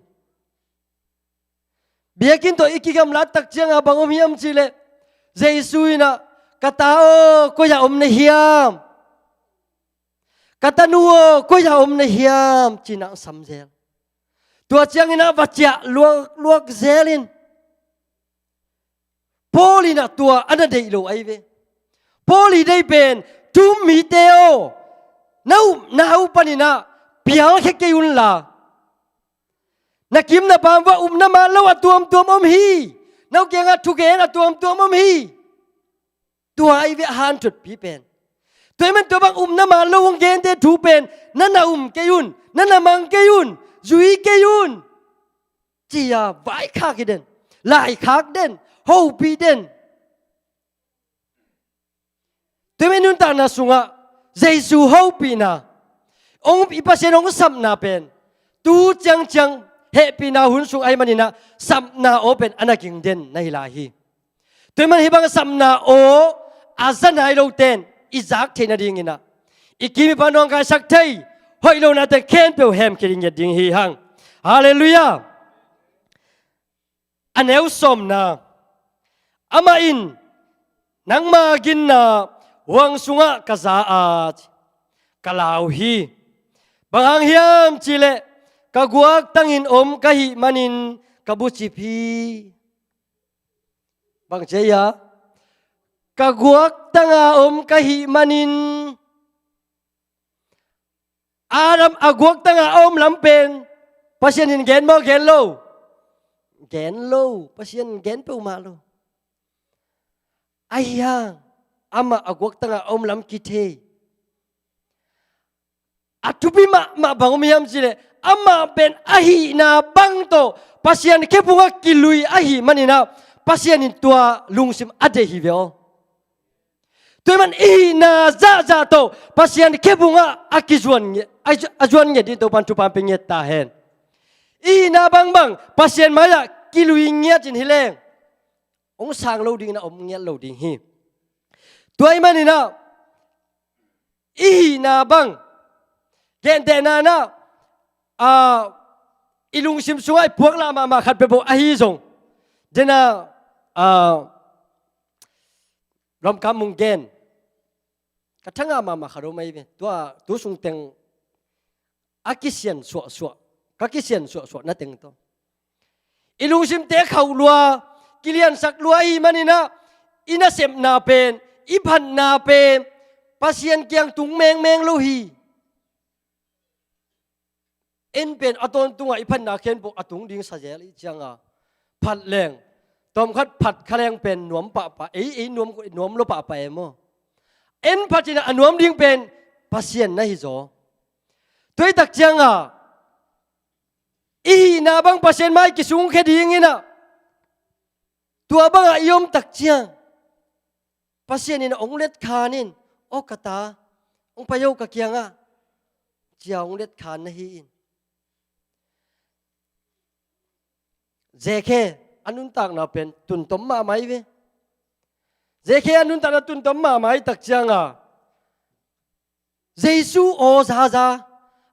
Biakinn tawh i kigamlat tak ciangah bang om hiam cihleh, Jesu inah, "Ka ta aw, koi-ah om na hiam? Ka tanu aw, koi-ah om na hiam?" ci-inah samzel. Tua ciang inah va ciah luakluak zel in. Paul inah tua a na deih lo ahi ve. Paul i deih pen, "Thu-um mite aw, na upna uh pan inah pialkhia kei unla, na kim na pam vuah upna man lo a tuamtuam om hi. No kiangah thugen a tuamtuam om hi." Tua ahi ve a hanthotpi pen. Tua ahih man tua bang upna man lo hong gente thu pen, "Na na um kei un, na na mang kei un, zui kei un," ci-a vaikhak hi den, laikhak den, hopih den. Tua ahih man nuntakna sungah Jesu hopihna, hong, i Pasian hong sapna pen tu ciangciang hehpihna hun sung ahi man inah sapna aw pen a na ging den na hi lai hi. Tua ahih man hih bang sapna aw a za nai lote in i zak theih nading inah i kim i pam nawngkaisak thei, hoih lonate khempeuh hemkhia ding ngiat ding hi hang. Halleluiah. A neu sawmna, amah in nangma ginna huang sungah ka za a, ka lau hi. Bang hang hiam cihleh, ka guaktangin om ka hih manin ka bucip hi. Bang ci a, ka guaktanga om ka hih manin. Adam a guaktanga a om lam pen Pasian in gen maw, gen lo? Gen lo. Pasian in gen peuhmah lo. Ahi hang amah a guaktanga a om lam kithei. A thupi mahmah bang om hiam cihleh, amah pen a hihna bang tawh Pasian khephungah kilui ahih man inah Pasian in tua lungsim a deih hi ve aw. Tua ahih man i hihna zahzah tawh Pasian khephungah a kizuan nge-, a, a zuan ngiat ding Topan thupha pia ngiat ta hen. I hihna bangbang Pasian mai-ah kilui ngiat in hi leng, hong sang lo ding inah om ngiat lo ding hi. Tua ahih man inah i hihna bang, gentehna inah, ah, i lungsim sungah i puaklah mahmah khat peuhpeuh ahi zong, dena, ah, Ramkam mung gen, ka thangah mahmah khat om ahi ve. Tua tu sung teng a kisian suahsuah, ka kisian suahsuah na teng tawh, i lungsimte khauh lua, kiliansak lua ahih man inah i nasepna pen, i phatna pen Pasian kiang tung mengmeng lo hi. En pen a tawntungah i phatna khempeuh a tung ding sa zel i cianga phat leng, tawmkhat phat kha leng pen nuam pahpah, ei, ei nuam, nuam lo pahpah e maw. En phat inah a nuam ding pen Pasian na hi zaw. Tua ahih tak cianga i hihna bang Pasian mai kisungkhia ding inah, tua bangah i om tak ciang Pasian in hong letkhan in, "Aw ka ta, hong pai o ka kiangah," ci-a hong letkhan na hi in. Zekhe a nuntakna pen tuntom mahmah hi ve. Zekhe a nuntakna tuntom mahmah hi tak cianga Jesu aw zaza,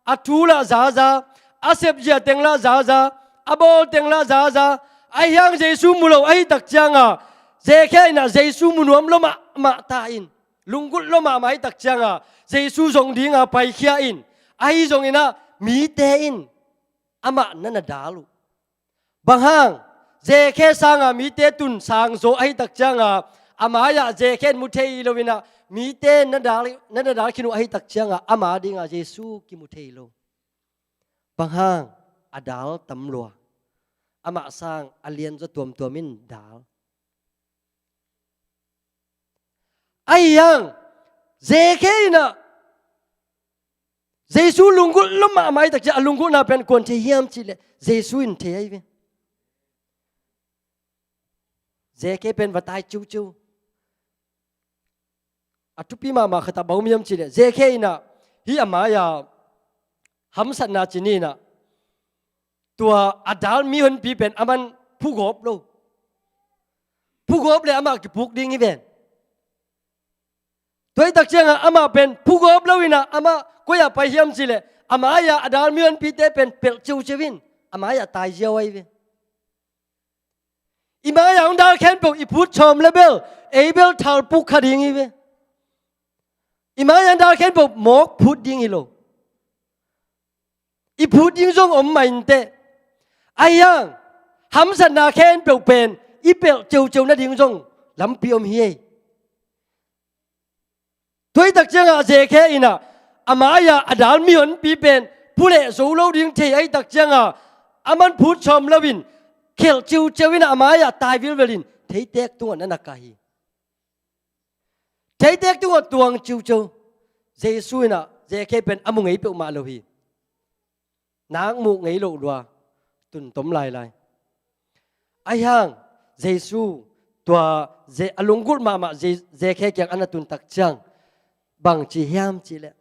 a thu lah zaza, a sepzia teng lah zaza, a bawl teng lah zaza, ahi hang Jesu mu lo ahi tak cianga Zekhe inah Jesu mu nuam lo mahmah ta in, lunggulh lo mahmah ahi tak cianga Jesu zong dinga paikhia in, ahi zong inah mite in amah na na dal uh. Bang hang, Zekhe sanga mite tun sang zaw ahi tak cianga a mai-ah Zekhe in mu thei lo inah mite na dal, na na dal khin uh ahi tak cianga ama dinga Jesu kimu thei lo. Bang hang, a dal tam lua. Amah sang a lianzaw tuamtuam in dal. Ahi hang, Zekhe in ah Jesu lunggulh lo mahmah ahih tak ciang a lunggulhna pen kua'n thei hiam cih leh Jesu in thei ahi ve. Zekhe pen va tai ciuciu. A thupi mahmah khat ah bang om hiam cih leh Zekhe in ah hih a mai-a hamsatna ci ni in ah tua a dal mihonpi pen aman phugawp lo. Phugawp leh amah kipuk ding hi ven. Tua ahih tak ciang ah amah pen phugawp lo in ah amah koi ah pai hiam cih leh a mai-a a dal mihonpite pen pelh ciuciu in a mai-ah tai ziau ahi ve. I mai-a hong dal khempeuh i phut sawm leh bel ei bel thal puk kha ding hi ve. I mai-a hong dal khempeuh mawk phut ding hi lo. I phut ding zong om mah inteh. Ahi hang hamsatna khempeuh pen i pelh ciuciu nading zong lampi om hi ei. Tua ahih tak ciang ah Zekhe in ah a mai-a a dal mihonpi pen phu leh zo lo ding thei ahih tak ciang ah aman phut sawm lo in khelh ciuciu in ah a mai-ah tai vilvel in theitek tungah na na kah hi. Theitek tungah tuang ciuciu. Jesu in ah Zekhe pen a mu ngei peuhmah lo hi. Nak muh ngei loh lua tun tom lailai. Ahi hang Jesu tua Ze- a lunggulh mahmah Ze- Zekhe kiang a na tun tak ciang bang ci hiam cih leh,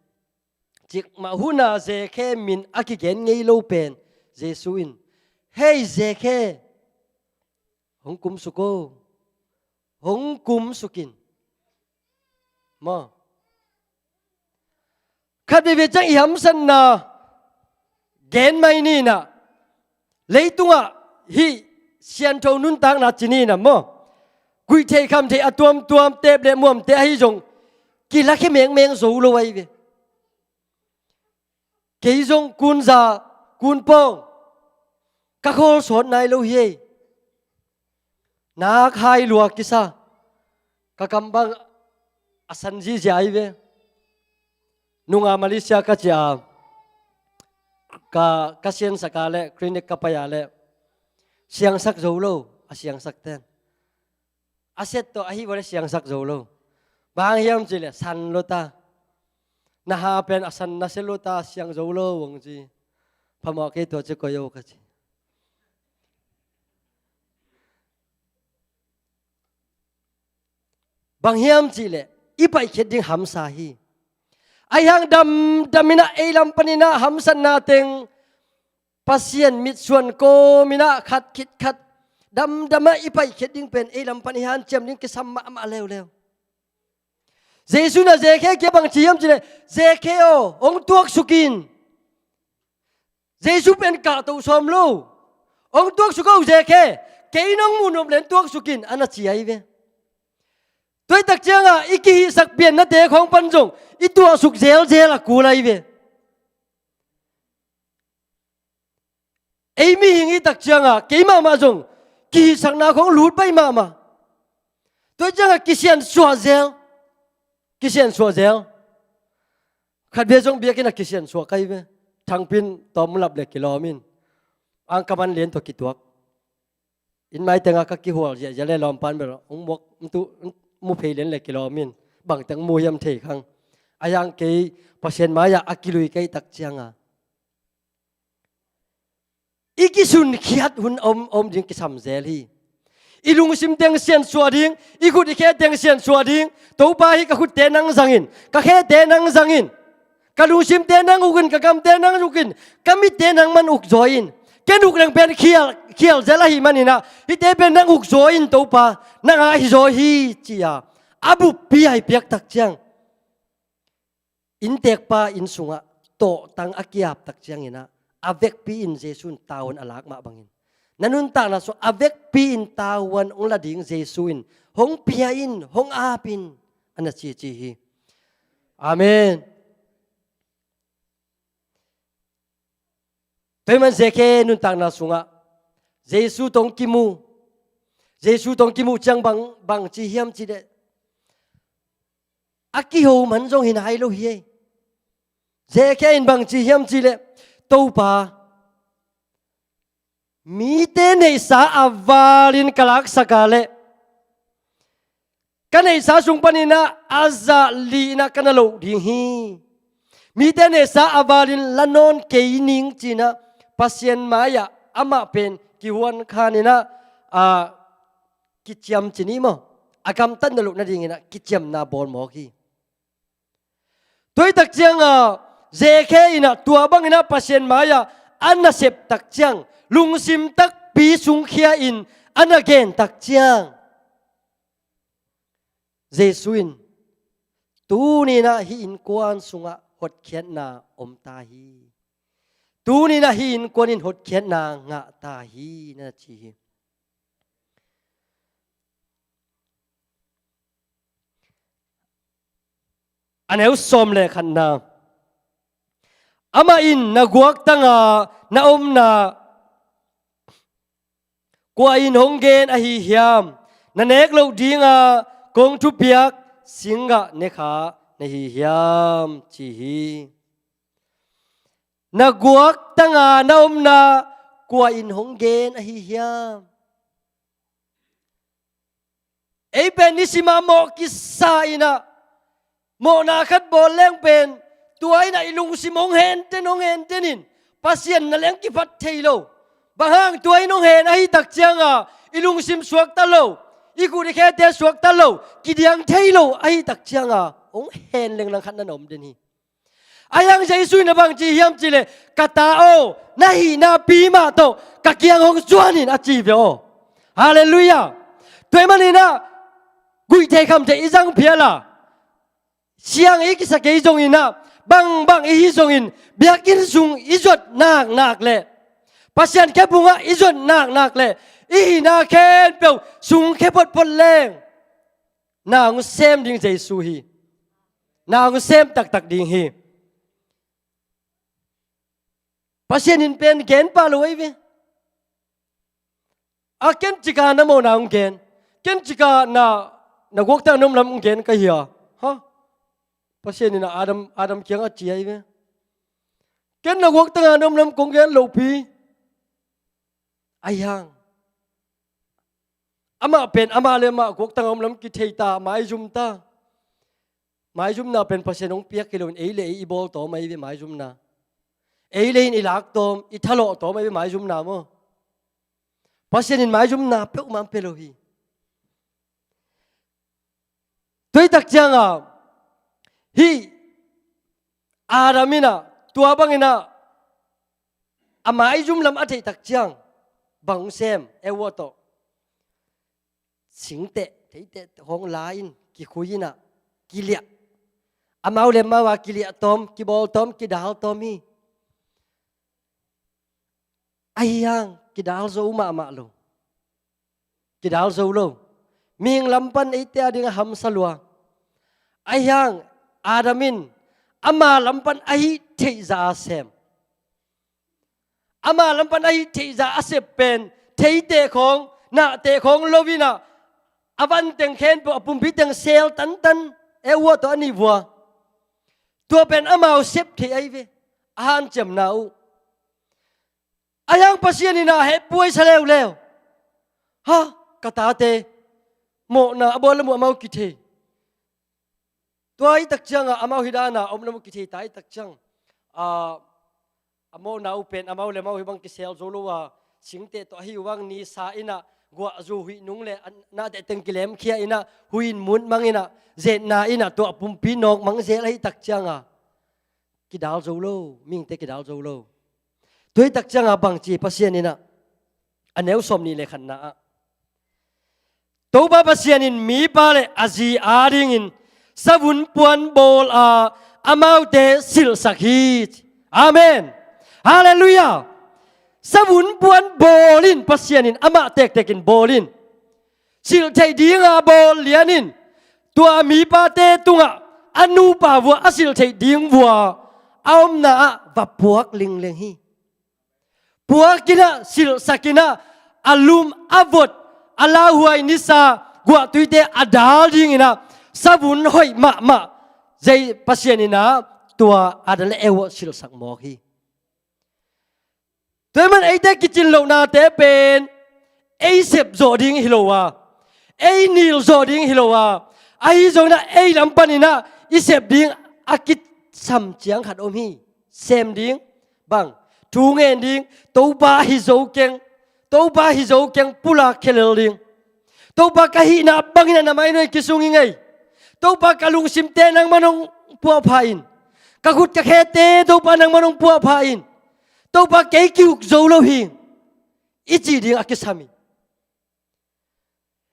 cikmah hun a Zekhe min a kigen ngei lo pen Jesu in, "Hei Zekhe, hong kumsuk o, hong kumsuk in." Maw? Khat veivei ciang i hamsatna gen mai ni in ah, leitungah hih siangtho nuntakna ci ni in ah maw, guih theih kham theih a tuamtuam, tep leh muamte ahi zong kilakhia mengmeng zo lo ahi ve. Kei zong kun za, kun pawng ka khawl sawt nai lo hi ei. Nak hai lua kisa. Ka kam bang a san zihziah ahi ve. Nung a Malaysia ka ci a, ka, ka siansak a leh clinic ka pai a leh siangsak zo lo a siangsakte'n. A set tawh ahi vua leh siangsak zo lo. Bang hang hiam cih leh san lo ta. Na ha pen a san nasia lo ta, siang zo lo hong ci. Phamawh kei, tua ci koi o ka ci. Bang hiam cih leh i paihkhiat ding hamsa hi. Ahi hang damdam in ah ei lam pan in ah hamsatna teng Pasian mitsuan kawm in ah khat khit khat damdam ah i paihkhiat ding pen ei lam pan i hanciam ding kisam mahmah leuleu. Jesu in ah Zekhe kiang bang ci hiam cih leh, "Zekhe aw, hong tuaksuk in." Jesu pen kahto sawm lo. "Hong tuaksuk o Zekhe, kei nong muh nop leh tuaksuk in," a na ci ahi ve. Tua ahih tak ciang ah i kihihsak piannate khawng pan zong i tuaksuk zelzel a kul ahi ve. Ei mihing i hih tak ciang ah kei mahmah zong kihihsakna khawng lut baih mahmah. Tua ahih ciang ah kisiansuah zel. Kisiansuah zel. Khat vei zong biakinn ah kisiansuah ka hi ve. Thangpi in tawm lap leh kilawm in. Angkaman lian tawh kituak. Inn mai teng ah ka kihual ziahziah leh lawmpa'n bel hong muak, hong tu, hong mu phei lian leh kilawm in. Bang teng mu hiam thei khang. Ahi hang kei Pasian mai-ah a kilui ka hih tak ciang ah i kisunkhiat hun om, om ding kisam zel hi. I lungsim teng siansuah ding, i khut i khe teng siansuah ding. "Topa, hih ka khutte nang zang in, ka khete nang zang in, ka lungsimte nang uk in, ka gamte nang uk in, ka mitte nangman uk zaw in. Ken uk leng pen khial, khial zel ahih man in ah, hihte pen nang uk zaw in Topa, nang aa hi zaw hi," ci-a a buppi a i piak tak ciang, inntekpa inn sungah tawhtang a ki-ap tak ciangin ah, a vekpi in Jesu in tavuan a lak mah bangin, na nuntakna sungah a vekpi in tavuan hong la ding Jesu in hong pia in, hong ap in, a na cici hi. Amen. Tua ahih man Zekhe nuntakna sungah Jesu tawh hong kimu, Jesu tawh hong kimuh ciang bang, bang ci hiam cih leh, a kiho man zong hi nai lo hi ei. Zekhe in bang ci hiam cih leh, "Topa, mite neihsa a valin ka laksak a leh ka neihsa sung paninah a zah li-inah ka na loh ding hi. Mite neihsa a valin la nawn kei ning cinah Pasian mai-ah amah pen kihuan khaninah a kiciam ci ni maw, a gamtat na loh nadinginah kiciamna bawl mawk hi. Tua hi tak cianga Zekhe inah tua banginah Pasian mai-ah a nasep tak ciang, lungsim takpi sungkhia in a na gen tak ciang, Jesu in, "Tuninah hih innkuan sungah hotkhiatna om ta hi. Tuninah hih innkuan in hotkhiatna ngah ta hi," na ci hi. A neu sawm le khatna. Amah in, "Na guaktanga na omna kua in hong gen ahi hiam? Na nek loh dinga kong thupiak singgah ne kha na hi hiam?" ci hi. "Na guaktanga na omna kua in hong gen ahi hiam?" Ei pen nisimah mawh kisa inah, mawhna khat bawl leng pen, tua inah i lungsim hong henten, hong henten in, Pasian na leng kiphat thei lo. Bang hang? Tua in hong hen ahi tak cianga i lungsim suakta lo, i kut i khete suakta lo, kidiang thei lo ahi tak cianga hong hen lenglang khat na na om den hi. Ahi hang Jesu in a bang ci hiam cihleh, "Ka ta aw, na hihna pi mah tawh ka kiang hong zuan in," a ci ve aw. Halleluiah. Tua ahih maninah guih thei kham thei i zang phial a, siang i kisa kei zonginah, bangbang i hi zongin, biakinn sung i zuat naknak leh, Pasian khe bungah i zuat naknak leh, i hihna khempeuh sungkhia photphot leng, na hong sem ding Jesu hi. Na hong sem taktak ding hi. Pasian in pen gen pah lo ahi ve. A, ken cika na mawhna hong gen. Ken cika na, na guaktanga na om lam hong gen ka hi a. Ha? Pasian in a Adam, Adam kiangah ci ahi ve. Ken na guaktanga na om lam kong gen lopi. Ahi hang, amah pen amah le amah guaktanga om lam kithei ta, maizum ta. Maizumna pen Pasian hong piak hi loin ei le ei i bawl tawm ahi ve maizumna. Ei le ei in i lak tawm, i thalawh tawm ahi ve maizumna maw. Pasian in maizumna peuhmah hong pia lo hi. Tua hi tak cianga hih Adam inah tua banginah a maizum lam a theih tak ciang bang hong sem? Eva tawh singteh, theiteh hong la in, kikhui inah kiliah. Amau le amau a kiliah tawm, kibawl tawm, kidal tawm hi. Ahi hang kidal zo mahmah lo. Kidal zo lo. Mihing lam pan eite a ding a hamsa lua. Ahi hang Adam in ama lam pan a hih theih zah a sem. Ama lam pan a hih theih zah a sep pen theiteh khawng, nahteh khawng lo inah a vanteng khempeuh, a pumpi teng sel tantan, Eva tawh a nih vua. Tua pen amau sep theih ahi ve, a hanciamna uh. Ahi hang Pasian inah hehpuai sa leuleu. Ha, ka tate mawhna a bawl lam uh amau kithei. Tua hi tak cianga amau hih dana om lam uh kithei ta hi tak ciang, a, a mawhna uh pen amau le amau hih bang kisel zo lo a, singteh tawh ahi uh bang nisa inah guahzu huih nung le a nahteh teng kilemkhia inah huih in mut mang inah, zetna inah tua a pumpi nawk mang zel ahi tak cianga kidal zo lo, mihingte kidal zo lo. Tua hi tak cianga bang ci Pasian inah, a neu sawm nih le khatna ah, Topa Pasian in mipa le a zi adingin savun puan bawl a amaute silhsak hi. Amen. Halleluiah. Savun puan bawl in, Pasian in amah tektek in bawl in. Silh theih dinga bawl lian in, tua mipate tungah a nupa vua, a silh theih ding vua a omna ah va puak lingleng hi. Puak inah, silhsak inah, a lum, a vot, a lauhuai nisa guahtuite a dal dinginah savun hoih mahmah zei Pasian inah tua Adam le Eva silhsak mawk hi. Tua ahih man eite kicin lohnate pen ei sep zawh ding hi lo a, ei nil zawh ding hi lo a, Ahi zongin ah ei lam panin ah i sep ding a kisam ciang khat om hi. Sem ding, bang, thu ngen ding, Topa hi zo keng, Topa hi zo keng, pulak khia lel ding. Topa, ka hihna bangin ah na mai nuai kisung ing ei. Topa, ka lungsimte nangman hong puahpha in. Ka khut ka khete Topa nangman hong puahpha in. Topa, kei ki-uk zo lo hi, i ci ding a kisam hi.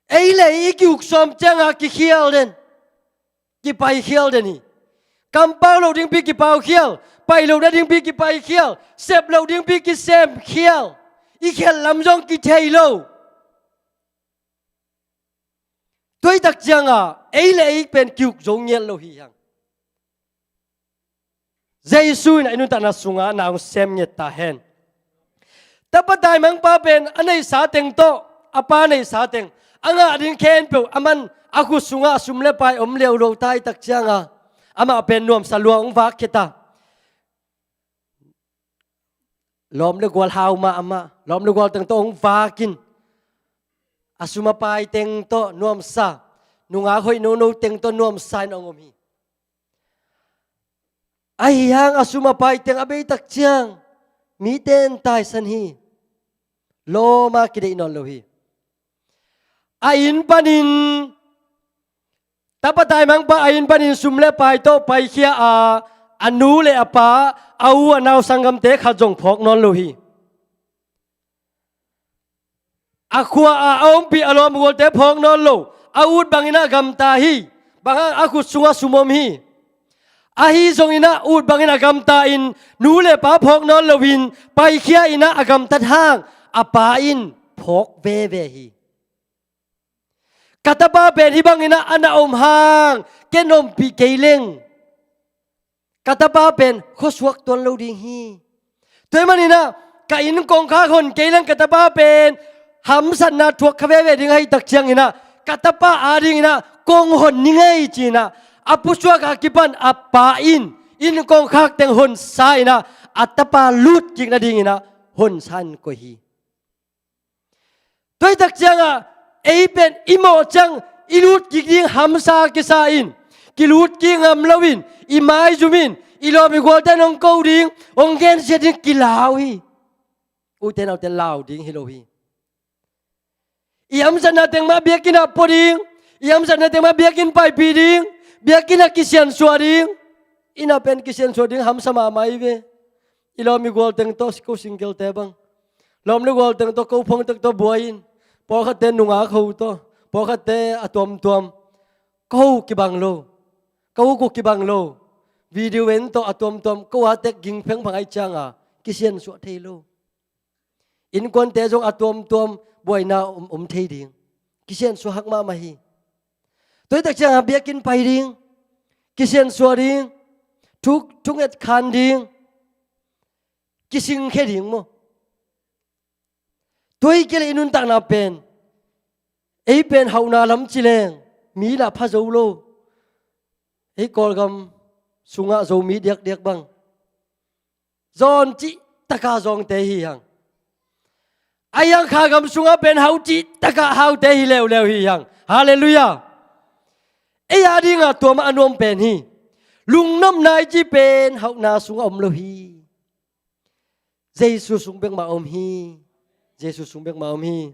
Ei le ei i ki-uk sawm ciangin kikhial den, kipaikhial den hi. Kampau loh dingpi kipaukhial, pai loh nadingpi kipaikhial, sep loh dingpi kisemkhial, i khialh lam zong kithei lo. Tua ahih tak ciangin ei le ei pen ki-uk zo ngiat lo hi hang. Jesu in a i nuntakna sungah na hong sem ngiat ta hen. Tapa taimangpa pen a neihsa teng tawh, a pa neihsa teng, a ngah ding khempeuh aman a khut sungah sum le pai om liaulo ta ahih tak ciangin amah pen nuamsa lua hong vak khia ta. Lawm le gual hau mahmah, lawm le gual teng tawh hong vak in, a sum a pai teng tawh nuamsa, nungak hoih nono teng tawh nuamsa in hong om hi. Ahi hang a sum a pai teng a bei tak ciang mite in taisan hi. Lawm a kideih nawn lo hi. A inn panin, tapa taimangpa a inn panin sum le pai tawh paikhia a, a nu le a pa, a u a nau sanggamte khat zong phawk nawn lo hi. A khua ah a ompih a lawm gualte phawk nawn lo, a ut bangin a gamta hi. Bang hang, a khut sungah sum om hi. Ahi zongin a ut bangin a gamta in, nu le pa phawk nawn loin paikhia in a gamtat hang a pa in phawk veve hi. Ka tapa pen hih bangin a na om hang ken ompih kei leng, ka tapa pen khuasuak tuan lo ding hi. Tua ahih manin a ka inn kongkhak hon kei leng ka tapa pen hamsatna thuak kha veve ding ahih tak ciangin a ka tapa adingin a kong hon ning ei ci-in a, a pusuak a kipan a pa in inn kongkhak teng honsa in a, a tapa lutkik nadingin a honsa in koih hi. Tua ahih tak ciangin ei pen i mawh ciang i lutkik ding hamsa kisa in, kilutki ngam loin i maizum in, i lawm i gualte in hong ko ding, hong gensiat ding kilau hi. Ute naute, lau ding hi lo hi. I hamsatna teng mah biakinn ah pua ding, i hamsatna teng mah biakinn paipih ding, biakinn ah kisiansuah ding. Inn ah pen kisiansuah ding hamsa mahmah hi ve. I lawm i gual teng tawh, ko singkelte bang, lawm le gual teng tawh, ko phone tek tawh buai in, pawlkhatte nungak ho tawh, pawlkhatte a tuamtuam, ko ho kibang lo, ko ho ko kibang lo. Video en tawh a tuamtuam, ko a tek ging phengphang ahih ciangin kisiansuah thei lo. Innkuante zong a tuamtuam buaina om, om thei ding. Kisiansuah hak mahmah hi. Tua ahih tak ciangin biakinn pai ding, kisiansuah ding, thu, thunget khan ding, kisingkhia ding maw. Tua hi kei leh i nuntakna pen, ei pen hauhna lam ci leng mi lah pha zo lo. Ei Kawlgam sungah Zomi diakdiak bang zawn cih taka zawngte hi hang. Ahi hang kha gam sungah pen hau cih taka haute hi leuleu hi hang. Halleluiah. Ei adingin tua mah a nuam pen hi. Lungnopna i cih pen hauhna sungah om lo hi. Jesu sung bek mah om hi. Jesu sung bek mah om hi.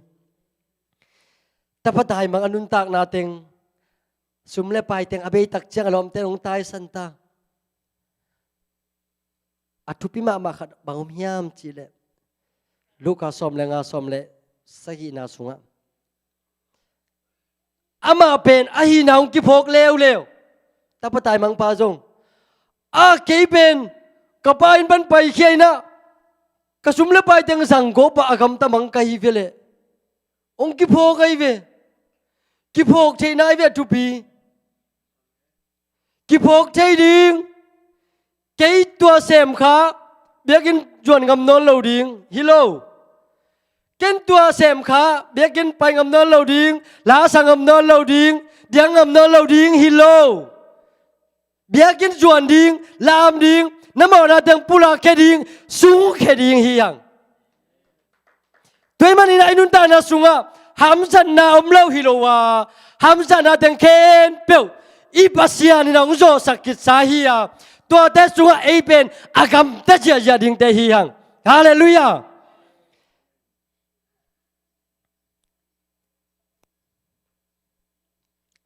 Tapa taimang a nuntakna teng, sum le pai teng a bei tak ciang a lawmte in hong taisan ta. A thupi mahmah khat bang om hiam cih leh, Luka sawm le nga, sawm le sagihna sungah, amah pen a hihna hong kiphawk leuleu. Tapa taimangpa zong, a, kei pen ka pa inn pan paikhia in a, ka sum le pai teng zang gawp a, a gamta mang ka hi ve leh, hong kiphawk ahi ve. Kiphawk theihna ahi ve a thupi. Kiphawk thei ding. Kei tua sem kha, biakinn zuan ngam nawn lo ding hi lo. Ken tua sem kha, biakinn pai ngam nawn lo ding, la sa ngam nawn lo ding, diang ngam nawn lo ding hi lo. Biakinn zuan ding, lam ding, na mawhna teng pulak khia ding, sung khia ding hi hang. Tua ahih manin a i nuntakna sungah hamsatna om lo hi lo a, Hamsatna teng khempeuh i Pasian in a hong zawhsak khitsa hi a, tuate sungah ei pen a gamta ziahziah dingte hi hang. Halleluiah.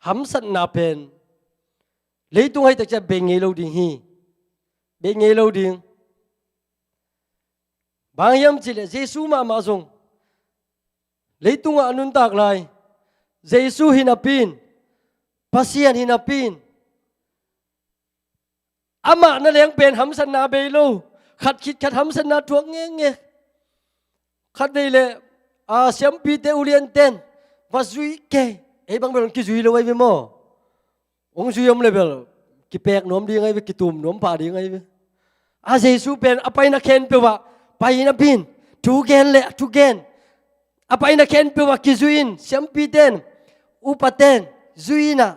Hamsatna pen leitung haitak ciah bei ngei lo ding hi. Bei ngei lo ding. Bang hiam cihleh Jesu mahmah zong leitungah a nuntak lai, Jesu hi napi in, Pasian hi napi in, amah na leng pen hamsatna bei lo. Khat khit khat hamsatna thuak ngenge. Khat vei le, a, siampite ulianten va zui kei. Ei bang bel hong kizui lo ahi ve maw? Hong zui om le bel kipek nuam ding ahi ve, kitum nuam pah ding ahi ve. A Jesu pen a paina khempeuh ah pai napi in, thu gen le a thugen, a paina khempeuh ah kizui in, siampiten, upaten zui in ah,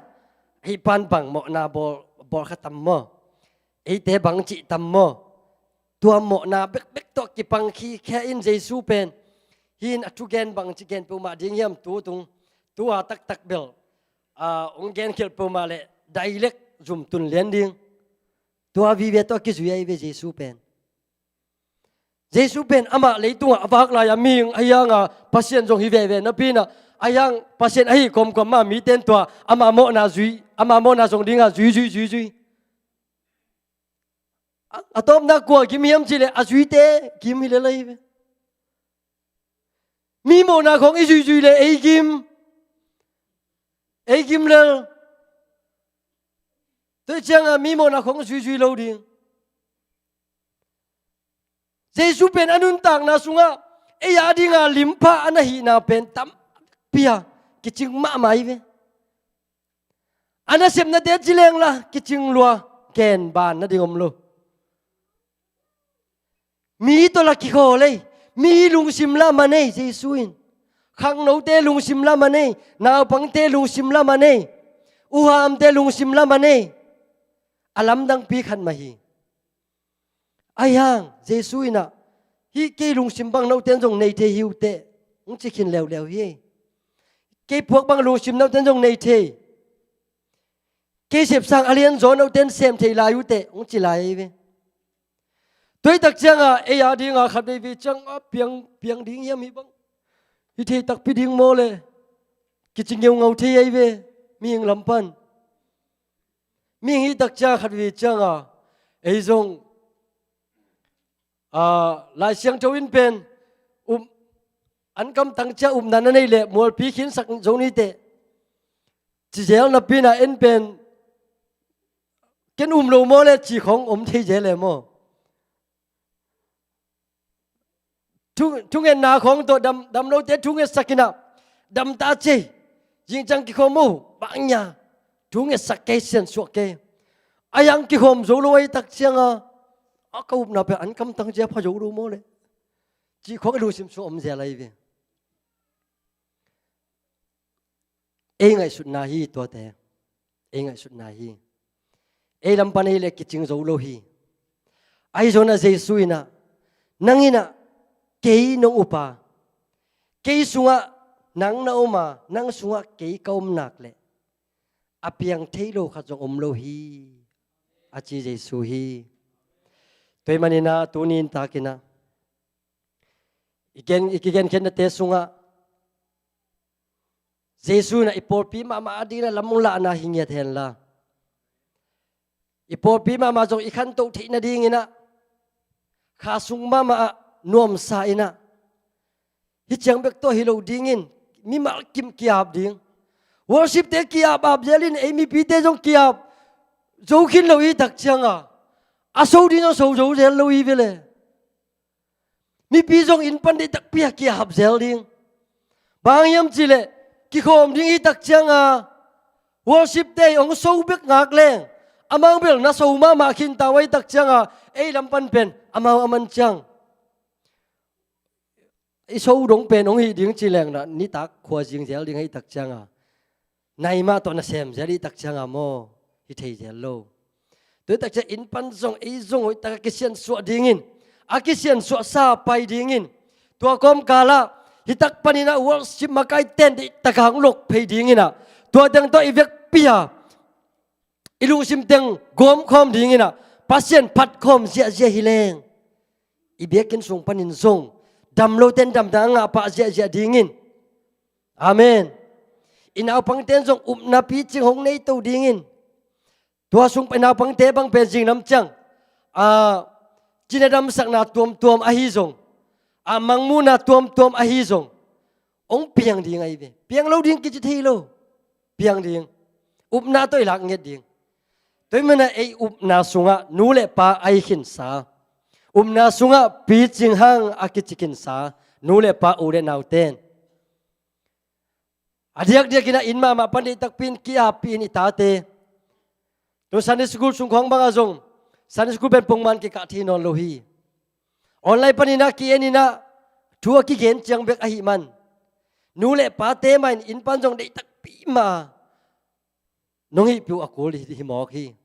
hih pan bang mawhna bawl, bawl kha tam maw? Eite bang cih tam maw? Tua mawhna bekbek tawh kipang khikhia in Jesu pen, hih in a thugen bang ci gen peuhmah ding hiam tu tung, tua taktak bel, a, hong genkhialh peuhmah le direct zum tun lian ding. Tua vive tawh kizui ahi ve Jesu pen. Jesu pen amah leitungah a vak lai-a mihing ahi hanga Pasian zong hi veve napi in ah, ahi hang Pasian ahi kawmkawm mah mite in tua ama mawhna zui, ama mawhna zong dinga zui, zui, zui, zui. A, a tawpna kua gim hiam cihleh a zuite gim hi lel ahi ve. Mi mawhna khawng i zuizui le ei gim, ei gim lel. Tua cianga mi mawhna khawng zuizui lo ding. Jesu pen a nuntakna sungah ei a dinga limpha a na hihna pen tampi a kicing mahmah hi ve. A nasepnate ci lengla kicing lua, gen ban nading om lo. Mi tawh la kikhawl ei, mi lungsim la man ei Jesu in. Khangnote lungsim la man ei, naupangte lungsim la man ei, uhamte lungsim la man ei. A lamdangpi khat mah hi. Ahi hang Jesu in ah, hih kei lungsim bang note in zong nei thei hi uh teh, hong ci khin leuleu hi. Kei puak bang lungsim note in zong nei thei, kei sepsang a lianzaw note in sem thei lai uh teh, hong ci lai hi ve. Tua hi tak cianga ei a dinga khat vei vei cianga piang, piang ding hiam hih bang? Hi thei takpi ding maw le? Kici ngeungau thei ahi ve, mihing lam pan. Mihing hi tak cianga khat vei vei cianga ei zong, a, Lai Siangtho in pen, um, an kamtang cia upna na neih leh mualpi khinsak zo ni teh, ci zel napi in ah en pen, ken um lo maw le ci khawng om thei zel e maw? Thu, thungetna khawng tawh dam, dam lote thungetsak in ah, dam ta cei, zingciang kikhawm uh, bang nia, thungetsak kei, siansuah kei. A yang kikhawm zo lo ahi tak cianga, a ka upna pen an kamtang cia pha zo lo maw le? Ci khawng i lungsim sung om zel ahi ve. Ei ngaihsutna hi tuate. Ei ngaihsutna hi. Ei lam pan ei le kicing zo lo hi. Ahi zongin ah Jesu in ah, nang in ah kei nong up a, kei sungah nang na om a, nang sungah kei ka om nak leh a piang thei lo khat zong om lo hi, a ci Jesu hi. Tua ahih manin ah tuni in takin ah i gen, i kigenkhiatnate sungah Jesu in ah i pawlpi mahmah adingin ah lam hong lahna hi ngiat henla, i pawlpi mahmah zong i khantoh theih nadingin ah kha sung mahmah ah nuamsa in ah, hih ciang bek tawh hi lo dingin mimal kim ki-ap ding. Worshipte ki-ap ap zel in ei mipite zong ki-ap zo khin lo i tak cianga a so ding zong so zo zel lo i ve le. Mipi zong inn pan deih takpi a ki-ap zel ding. Bang hiam cihleh kikhawm ding i tak cianga worshipte hong so bek ngak leng, amau bel na so mahmah khinta uh ahi tak cianga ei lam pan pen amau a man ciang i so dong pen hong hih ding ci leng na nitak khua zing zel ding ahi tak cianga nai mah tawh na sem zel i tak cianga maw, hi thei zel lo. Tua hi tak ciang inn pan zong ei zong hoih taka kisiansuah dingin, a kisiansuah sa pai dingin, tua kawmkalah hi tak panin ah worship makai ten deih taka hong lok phei dingin ah Tua teng tawh i vekpi a i lungsim teng gawmkhawm dingin ah, Pasian phatkhawm ziahziah hi leng, i biakinn sung panin zong damlote in damna a ngah pah ziahziah dingin. Amen. I naupangte in zong upna picing hong nei to dingin. Tua sung pen naupangte bang pen zinglam ciang, a, cina damsakna tuamtuam ahi zong, a, mangmuhna tuamtuam ahi zong, hong piang ding ahi ve. Piang lo ding kici thei lo. Piang ding. Upna tawh i lak nget ding. Tua ahih manin ah ei upna sungah nu le pa a hi khinsa, upna sungah picing hang a kici khinsa nu le pa, u le naute in a diakdiakin ah inn mahmah pan deih takpi in ki-appih in i tate. Tu Sunday school sung khawng bangah zong Sunday school pen pongman kikah thei nawn lo hi. Online panin ah ki-en in ah thu a kigen ciang bek ahih man, nu le pate mah in inn pan zong deih takpi mah a nong hihpih uh a kul hi, hi mawk hi.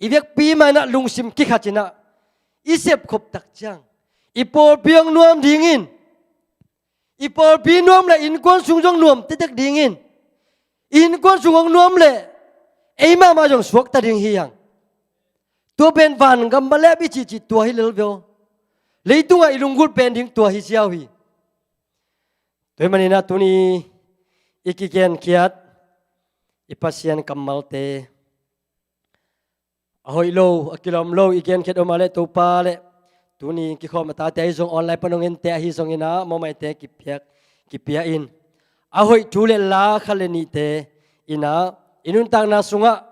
I vekpi mah in ah lungsim kikhat in ah i sepkhop tak ciang, i pawlpi hong nuam dingin, i pawlpi nuam leh innkuan sung zong nuam tektek dingin, i innkuan sung hong nuam leh ei mahmah zong suakta ding hi hang. Tua pen vangam malep i cihcih tua hi lel ve aw. Leitungah i lunggulh pen ding tua hi ziau hi. Tua ahih manin ah tuni i kigenkhiat i Pasian kammalte, a hoih lo, a kilawm lo i genkhiat om a leh Topa leh, tuni kikhawm a tate ahi zong, online pan hong ente ahi zongin ah, mawhmaite kipiak, kipia in, a hoih thu le la khat le nihte in ah, i nuntakna sungah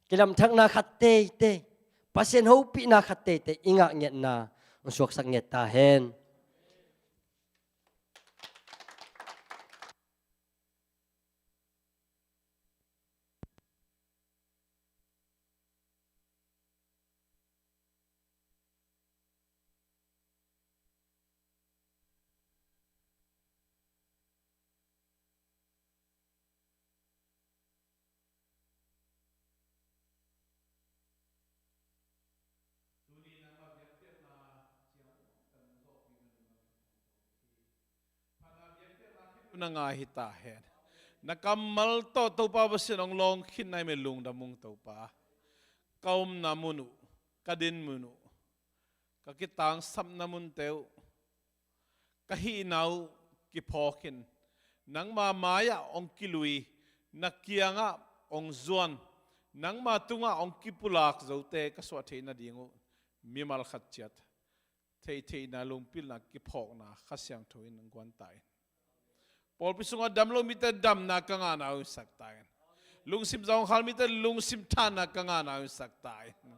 kilamthakna khat teitei, Pasian hopihna khat teitei i ngah ngetna hong suaksak nget ta hen. Na ngai hi ta hen. Na kammal tawh Topa Pasian hong lawng khin na hih manin lungdam ung Topa. Ka omna mun uh, ka din mun uh, ka kitangsapna munte uh, ka hihna uh kiphawk in, nangma mai-ah hong kilui, na kiangah hong zuan, nangma tungah hong kipulak zote ka suah theih nading uh mimal khat ciat theihtheihna, lungpilna, kiphawkna Kha Siangtho in hong guan ta in. Pawlpi sungah dam lo mite damna ka ngahna hong hisak ta in. Lungsim zawngkhal mite lungsim thanna ka ngahna hong hisak ta in.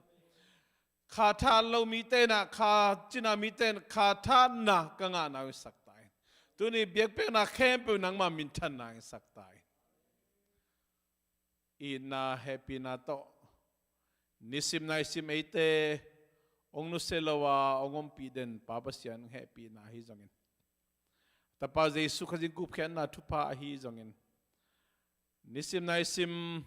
Kha tha lo mite in ah, kha cina mite in kha thanna ka ngahna hong hisak ta in. Tuni biakpiakna khempeuh nangma minthanna hong hisak ta in. Itna hehpihna tawh nisim naisim eite hong nusia lo a hong ompih den Pa Pasian hehpihna ahi zongin, Tapa Jesu Khazih gupkhiatna thupha ahi zongin, nisim naisim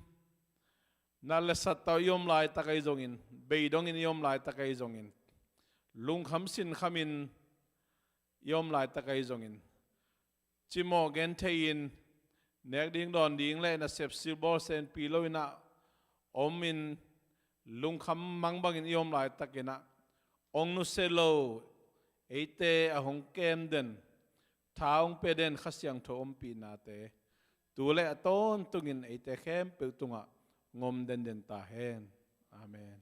nat le sat tawh i om laitak ahi zongin, bei dongin i om laitak ahi zongin, lungkham sinkhamin i om laitak ahi zongin, cimawh genthei in, nek ding dawn ding le nasep silbawl senpi lo in ah om in, lungkham mang bangin i om laitak in ah, hong nusia lo eite a hong kem den, tha hong pia den Kha Siangtho ompihnate tu le a tawntungin eite khempeuh tungah hong om denden ta hen. Amen.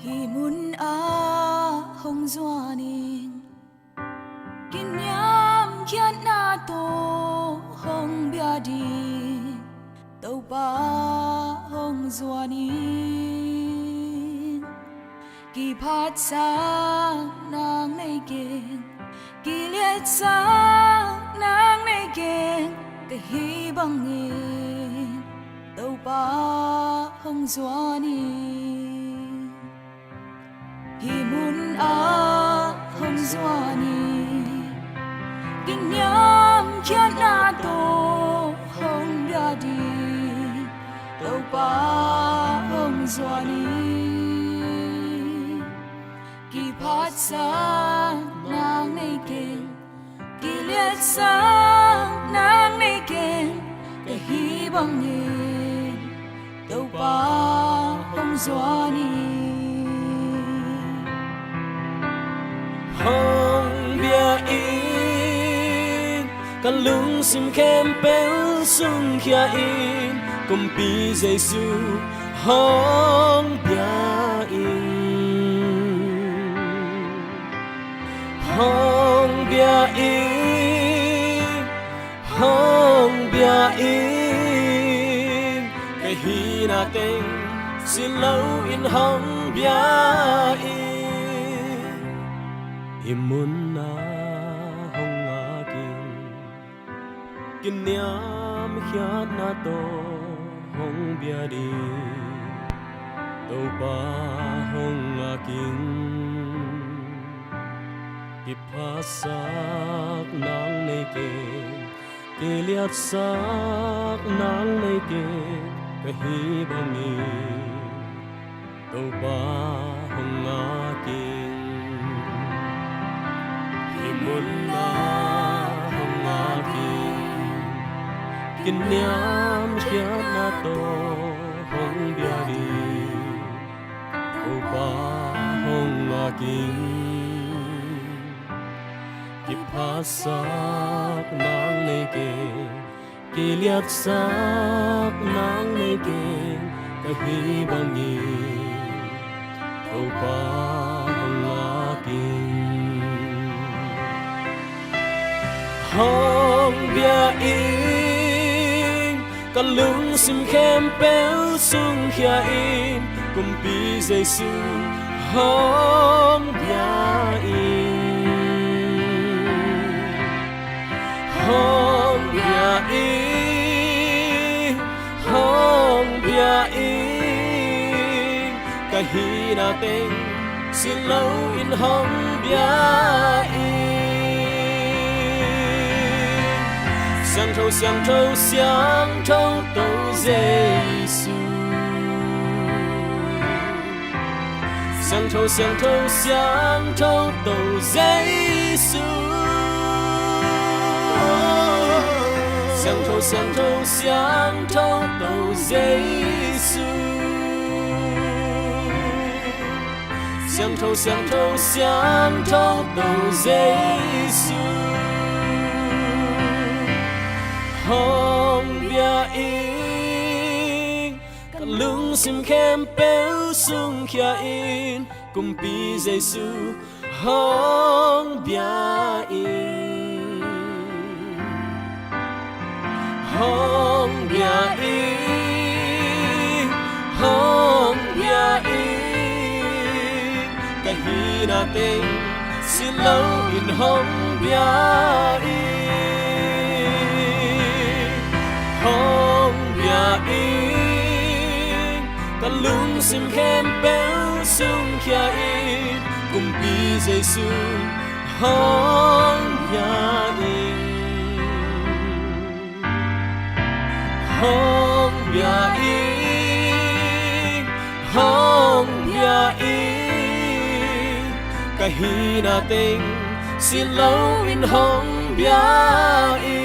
Hih mun ah hong zuan in, kiniamkhiatna tawh hong bia ding Topa hong zuan in. Kiphatsak nang nei keng, kiliatsak nang nei keng, ka hih bangin Topa hong zuan hi. Hih munah hong zuan hi. Kiniamkhiatna tawh hong bia ding Topa hong zuan hi. Kiphatsak nang nei keng, kiliatsak nang nei keng, ka hih bangin Topa hong zuan hi. Hong bia in, ka lungsim khempeuh sungkhia in, kumpi Jesu hong bia in. Hong bia in, hong bia in, ka hihna teng sin loin hong bia in. Hih munah hong ngak in, kiniamkhiatna tawh hong bia ding Topa hong ngak in. Kiphatsak nang nei keng, kiliatsak nang nei keng, ka hih bangin Topa hong ngak in. Hih munah hong ngak in, kiniamkhiatna tawh hong bia ding Topa hong ngak in. Kiphatsak nang nei keng, kiliatsak nang nei keng, ka hih bangin Topa hong ngak in. Hong bia in, ka lungsim khempeuh sungkhia in, kumpi Jesu hong bia in. Hong bia in, hong bia in, ka hihna teng sin loin hong bia in. Siangtho, siangtho, siangtho To Jesu. Siangtho, siangtho, siangtho To Jesu. Siangtho, siangtho, siangtho To Jesu. Siangtho, siangtho, siangtho To Jesu. Hong bia in, ka lungsim khempeuh sungkhia in, kumpi Jesu hong bia in. Hong bia in, hong bia in, ka hihna teng sin loin hong bia in. Hong bia in, ka lungsim khempeuh sungkhia in, kumpi Jesu hong bia in. Hong bia in, hong bia in, ka hihna teng sin loin hong bia in.